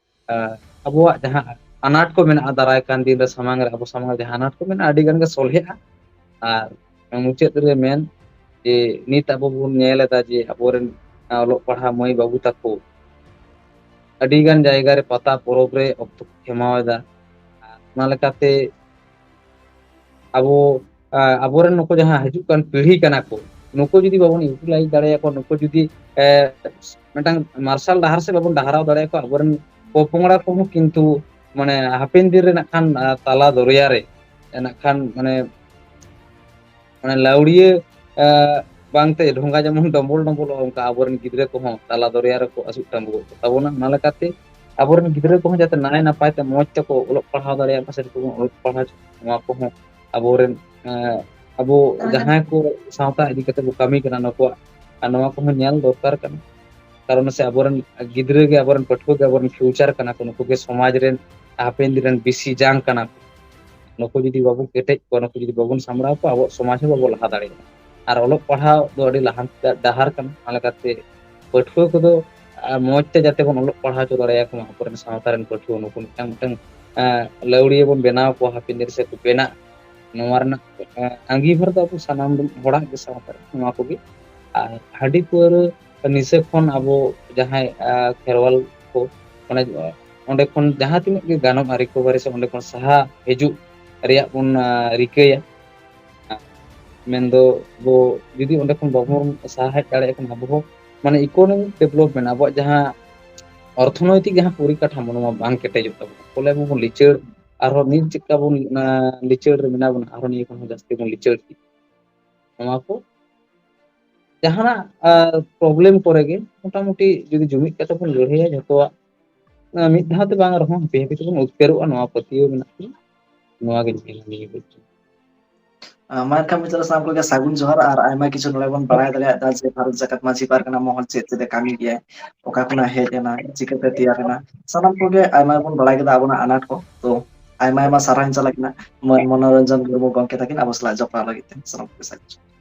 ᱟᱸ, ᱟᱵᱚᱣᱟᱜ ᱡᱟᱦᱟᱸ ᱟᱱᱟᱴ ᱠᱚ ᱢᱮᱱᱟᱜᱼᱟ, ᱫᱟᱨᱟᱭ ᱠᱟᱱ ᱫᱤᱱ ᱨᱮ ᱥᱟᱢᱟᱝ ᱨᱮ, ᱟᱵᱚ ᱥᱟᱢᱟᱝ ᱨᱮ ᱡᱟᱦᱟᱸ ᱟᱱᱟᱴ ᱠᱚ ᱢᱮᱱᱟᱜᱼᱟ, ᱟᱹᱰᱤ ᱜᱟᱱ ᱜᱮ ᱥᱚᱞᱦᱮᱜᱼᱟ᱾ ᱟᱨ ᱢᱩᱪᱟᱹᱫ ᱨᱮ ᱢᱮᱱ ᱡᱮ ᱱᱤᱛ ᱟᱵᱚ ᱵᱚᱱ ᱧᱮᱞ ᱮᱫᱟ ᱡᱮ ᱟᱵᱚᱨᱮᱱ, ᱟᱸ, ᱚᱞᱚᱜ ᱯᱟᱲᱦᱟᱣ ᱢᱟᱹᱭ ᱵᱟᱹᱵᱩ ᱛᱟᱠᱚ ᱟᱹᱰᱤ ᱜᱟᱱ ᱡᱟᱭᱜᱟ ᱨᱮ ᱯᱟᱛᱟ ᱯᱚᱨᱚᱵᱽ ᱨᱮ ᱚᱠᱛᱚ ᱠᱚ ᱠᱷᱮᱢᱟᱣ ᱮᱫᱟ᱾ ᱚᱱᱟ ᱞᱮᱠᱟᱛᱮ ᱟᱵᱚ, ᱟᱸ, ᱟᱵᱚᱨᱮᱱ ᱱᱩᱠᱩ ᱡᱟᱦᱟᱸ ᱦᱤᱡᱩᱜ ᱠᱟᱱ ᱯᱤᱲᱦᱤ ᱠᱟᱱᱟ ᱠᱚ, ᱱᱩᱠᱩ ᱡᱩᱫᱤ ᱵᱟᱵᱚᱱ utilize ᱫᱟᱲᱮᱭᱟᱠᱚᱣᱟ, ᱱᱩᱠᱩ ᱡᱩᱫᱤ, ᱮ, ᱢᱤᱫᱴᱟᱝ ᱢᱟᱨᱥᱟᱞ ᱰᱟᱦᱟᱨ ᱥᱮᱫ ᱵᱟᱵᱚᱱ ᱰᱟᱦᱟᱨᱟᱣ ᱫᱟᱲᱮᱭᱟᱠᱚᱣᱟ, ᱟᱵᱚᱨᱮᱱ ᱯᱚᱯᱚᱝᱲᱟ ᱠᱚᱦᱚᱸ ᱠᱤᱱᱛᱩ ᱢᱟᱱᱮ ᱦᱟᱯᱮᱱ ᱫᱤᱱ ᱨᱮ ᱱᱟᱜ ᱠᱷᱟᱱ ᱛᱟᱞᱟ ᱫᱚᱨᱭᱟ ᱨᱮ ᱱᱟᱜ ᱠᱷᱟᱱ ᱢᱟᱱᱮ ᱢᱟᱱᱮ ᱞᱟᱹᱣᱲᱤᱭᱟᱹ ᱵᱟᱝᱛᱮ ᱰᱷᱚᱸᱜᱟ ᱡᱮᱢᱚᱱ ᱰᱚᱢᱵᱚᱞ ᱰᱚᱢᱵᱚᱞᱚᱜᱼᱟ, ᱚᱱᱠᱟ ᱟᱵᱚᱨᱮᱱ ᱜᱤᱫᱽᱨᱟᱹ ᱠᱚᱦᱚᱸ ᱛᱟᱞᱟ ᱫᱚᱨᱭᱟ ᱨᱮᱠᱚ ᱟᱹᱥᱩᱜ ᱴᱟᱸᱵᱩᱜᱚᱜ ᱛᱟᱵᱚᱱᱟ᱾ ᱚᱱᱟ ᱞᱮᱠᱟᱛᱮ ᱟᱵᱚᱨᱮᱱ ᱜᱤᱫᱽᱨᱟᱹ ᱠᱚᱦᱚᱸ ᱡᱟᱛᱮ ᱱᱟᱭ ᱱᱟᱯᱟᱭ ᱛᱮ ᱢᱚᱡᱽ ᱛᱮᱠᱚ ᱚᱞᱚᱜ ᱯᱟᱲᱦᱟᱣ ᱫᱟᱲᱮᱭᱟᱜ ᱢᱟ, ᱥᱮ ᱠᱚ ᱚᱞᱚᱜ ᱯᱟᱲᱦᱟᱣ ᱱᱚᱣᱟ ᱠᱚᱦᱚᱸ ᱟᱵᱚᱨᱮᱱ ᱟᱵᱚ ᱡᱟᱦᱟᱸᱭ ᱠᱚ ᱥᱟᱶᱛᱟ ᱤᱫᱤ ᱠᱟᱛᱮ ᱵᱚ ᱠᱟᱹᱢᱤ ᱠᱟᱱᱟ, ᱱᱩᱠᱩᱣᱟᱜ ᱟᱨ ᱱᱚᱣᱟ ᱠᱚᱦᱚᱸ ᱧᱮᱞ ᱫᱚᱨᱠᱟᱨ ᱠᱟᱱᱟ᱾ ᱠᱟᱨᱚᱱ ᱥᱮ ᱟᱵᱚᱨᱮᱱ ᱜᱤᱫᱽᱨᱟᱹ ᱜᱮ, ᱟᱵᱚᱨᱮᱱ ᱯᱟᱹᱴᱷᱩᱣᱟᱹ ᱜᱮ ᱟᱵᱚᱨᱮᱱ future ᱠᱟᱱᱟ ᱠᱚ᱾ ᱱᱩᱠᱩ ᱜᱮ ᱥᱚᱢᱟᱡᱽ ᱨᱮᱱ ᱦᱟᱯᱮᱱ ᱫᱤᱱ ᱨᱮᱱ ᱵᱤᱥᱤ ᱡᱟᱝ ᱠᱟᱱᱟ ᱠᱚ᱾ ᱱᱩᱠᱩ ᱡᱩᱫᱤ ᱵᱟᱵᱚ ᱠᱮᱴᱮᱡ ᱠᱚᱣᱟ, ᱱᱩᱠᱩ ᱡᱩᱫᱤ ᱵᱟᱵᱚᱱ ᱥᱟᱢᱵᱲᱟᱣ ᱠᱚᱣᱟ, ᱟᱵᱚᱣᱟᱜ ᱥᱚᱢᱟᱡᱽ ᱦᱚᱸ ᱵᱟᱵᱚ ᱞᱟᱦᱟ ᱫᱟᱲᱮᱭᱟᱜᱼᱟ᱾ ᱟᱨ ᱚᱞᱚᱜ ᱯᱟᱲᱦᱟᱣ ᱫᱚ ᱟᱹᱰᱤ ᱞᱟᱦᱟᱱᱛᱤ ᱰᱟᱦᱟᱨ ᱠᱟᱱᱟ᱾ ᱚᱱᱟ ᱞᱮᱠᱟᱛᱮ ᱯᱟᱹᱴᱷᱩᱣᱟᱹ ᱠᱚᱫᱚ ᱢᱚᱡᱽ ᱛᱮ ᱡᱟᱛᱮ ᱵᱚᱱ ᱚᱞᱚᱜ ᱯᱟᱲᱦᱟᱣ ᱦᱚᱪᱚ ᱫᱟᱲᱮᱭᱟᱠᱚ ᱢᱟ, ᱟᱵᱚᱨᱮᱱ ᱥᱟᱶᱛᱟ ᱨᱮᱱ ᱯᱟᱹᱴᱷᱩᱣᱟᱹ ᱱᱩᱠᱩ ᱢᱤᱫᱴᱟᱝ ᱢᱤᱫᱴᱟᱝ ᱞᱟᱹᱣᱲᱤᱭᱟᱹ ᱵᱚᱱ ᱵᱮᱱᱟᱣ ᱠᱚᱣᱟ ᱦᱟᱯᱮᱱ ᱫᱤᱱ ᱨᱮ, ᱥᱮ ᱠᱚ ᱵᱮᱱᱟᱜ, ᱱᱚᱣᱟ ᱨᱮᱱᱟᱜ ᱟᱸᱜᱤᱵᱷᱟᱨ ᱫᱚ ᱟᱵᱚ ᱥᱟᱱᱟᱢ ᱦᱚᱲᱟᱜ ᱜᱮ ᱥᱟᱶᱛᱟ ᱨᱮ ᱱᱚᱣᱟ ᱠᱚᱜᱮ᱾ ᱟᱨ ᱦᱟᱺᱰᱤ ᱯᱟᱹᱣᱨᱟᱹ ᱱᱤᱥᱟᱹ ᱠᱷᱚᱱ ᱟᱵᱚ ᱡᱟᱦᱟᱸᱭ ᱠᱷᱮᱨᱣᱟᱞ ᱠᱚ, ᱢᱟᱱᱮ ᱚᱸᱰᱮ ᱠᱷᱚᱱ ᱡᱟᱦᱟᱸ ᱛᱤᱱᱟᱹᱜ ᱜᱮ ᱜᱟᱱᱚᱜᱼᱟ recovery, ᱥᱮ ᱚᱸᱰᱮ ᱠᱷᱚᱱ ᱥᱟᱦᱟ ᱦᱤᱡᱩᱜ ᱨᱮᱭᱟᱜ ᱵᱚᱱ ᱨᱤᱠᱟᱹᱭᱟ᱾ ᱢᱮᱱᱫᱚ ᱟᱵᱚ ᱡᱩᱫᱤ ᱚᱸᱰᱮ ᱠᱷᱚᱱ ᱵᱟᱵᱚᱱ ᱥᱟᱦᱟ ᱦᱮᱡ ᱫᱟᱲᱮᱭᱟᱜ ᱠᱷᱟᱱ, ᱟᱵᱚ ᱦᱚᱸ ᱢᱟᱱᱮ economic development, ᱟᱵᱚᱣᱟᱜ ᱡᱟᱦᱟᱸ ᱚᱨᱛᱷᱚᱱᱳᱭᱛᱤᱠ ᱡᱟᱦᱟᱸ ᱯᱚᱨᱤᱠᱟᱴᱷᱟᱢᱳ, ᱱᱚᱣᱟ ᱵᱟᱝ ᱠᱮᱴᱮᱡᱚᱜ ᱛᱟᱵᱚᱱᱟ᱾ ᱯᱷᱚᱞᱮ ᱟᱵᱚ ᱵᱚᱱ ᱞᱤᱪᱟᱹᱲ, ᱟᱨᱦᱚᱸ ᱱᱤᱛ ᱪᱮᱫᱠᱟ ᱵᱚᱱ ᱞᱤᱪᱟᱹᱲ ᱨᱮ ᱢᱮᱱᱟᱜ ᱵᱚᱱᱟ, ᱟᱨᱦᱚᱸ ᱱᱤᱭᱟᱹ ᱠᱷᱚᱱ ᱦᱚᱸ ᱡᱟᱹᱥᱛᱤ ᱵᱚᱱ ᱞᱤᱪᱟᱹᱲ ᱤᱫᱤᱜᱼᱟ᱾ ᱱᱚᱣᱟ ᱠᱚ ᱡᱟᱦᱟᱱᱟᱜ problem ᱠᱚᱨᱮ ᱜᱮ ᱢᱚᱴᱟᱢᱩᱴᱤ ᱡᱩᱫᱤ ᱡᱩᱢᱤᱫ ᱠᱟᱛᱮ ᱵᱚᱱ ᱞᱟᱹᱲᱦᱟᱹᱭᱟ, ᱡᱷᱚᱛᱚᱣᱟᱜ ᱢᱤᱫ ᱫᱷᱟᱣ ᱛᱮ ᱵᱟᱝ ᱨᱮᱦᱚᱸ ᱦᱟᱯᱮ ᱦᱟᱯᱮ ᱛᱮᱵᱚᱱ ᱩᱛᱠᱟᱹᱨᱚᱜᱼᱟ, ᱱᱚᱣᱟ ᱯᱟᱹᱛᱭᱟᱹᱣ ᱢᱮᱱᱟᱜ ᱛᱤᱧᱟᱹ᱾ ᱱᱚᱣᱟ ᱜᱮ ᱱᱤᱭᱟᱹ ᱜᱮ᱾ ᱢᱟ ᱮᱱᱠᱷᱟᱱ ᱢᱤᱛᱨᱚ ᱥᱟᱱᱟᱢ ᱠᱚᱜᱮ ᱥᱟᱹᱜᱩᱱ ᱡᱚᱦᱟᱨ, ᱟᱨ ᱟᱭᱢᱟ ᱠᱤᱪᱷᱩ ᱱᱚᱰᱮ ᱵᱚᱱ ᱵᱟᱲᱟᱭ ᱫᱟᱲᱮᱭᱟᱜᱼᱟ ᱡᱮ ᱵᱷᱟᱨᱚᱛ ᱡᱟᱠᱟᱛ ᱢᱟᱹᱡᱷᱤ ᱯᱟᱨᱜᱟᱱᱟ ᱢᱚᱦᱚᱞ ᱪᱮᱫ ᱪᱮᱫ ᱮ ᱠᱟᱹᱢᱤ ᱜᱮᱭᱟᱭ, ᱚᱠᱟ ᱠᱷᱚᱱᱟᱜ ᱦᱮᱡ ᱮᱱᱟ, ᱪᱤᱠᱟᱹᱛᱮ ᱛᱮᱭᱟᱨ ᱮᱱᱟ, ᱥᱟᱱᱟᱢ ᱠᱚᱜᱮ ᱟᱭᱢᱟ ᱵᱚᱱ ᱵᱟᱲᱟᱭ ᱠᱮᱫᱟ ᱟᱵᱚᱱᱟᱜ ᱟᱱᱟᱴ ᱠᱚ᱾ ᱛᱚ ᱟᱭᱢᱟ ᱟᱭᱢᱟ ᱥᱟᱨᱦᱟᱣ ᱪᱟᱞᱟᱜ ᱠᱟᱱᱟ ᱢᱟᱹᱱ ᱢᱚᱱᱳᱨᱚᱧᱡᱚᱱ ᱢᱩᱨᱢᱩ ᱜᱚᱢᱠᱮ ᱛᱟᱹᱠᱤᱱ ᱟᱵᱚ ᱥᱟᱞᱟᱜ ᱡᱚᱯᱲᱟᱣ ᱞᱟᱹᱜᱤᱫ ᱛᱮ᱾ ᱥᱟᱱᱟᱢ ᱠᱚᱜᱮ ᱥᱟᱹᱜᱩᱱ ᱡᱚᱦᱟᱨ᱾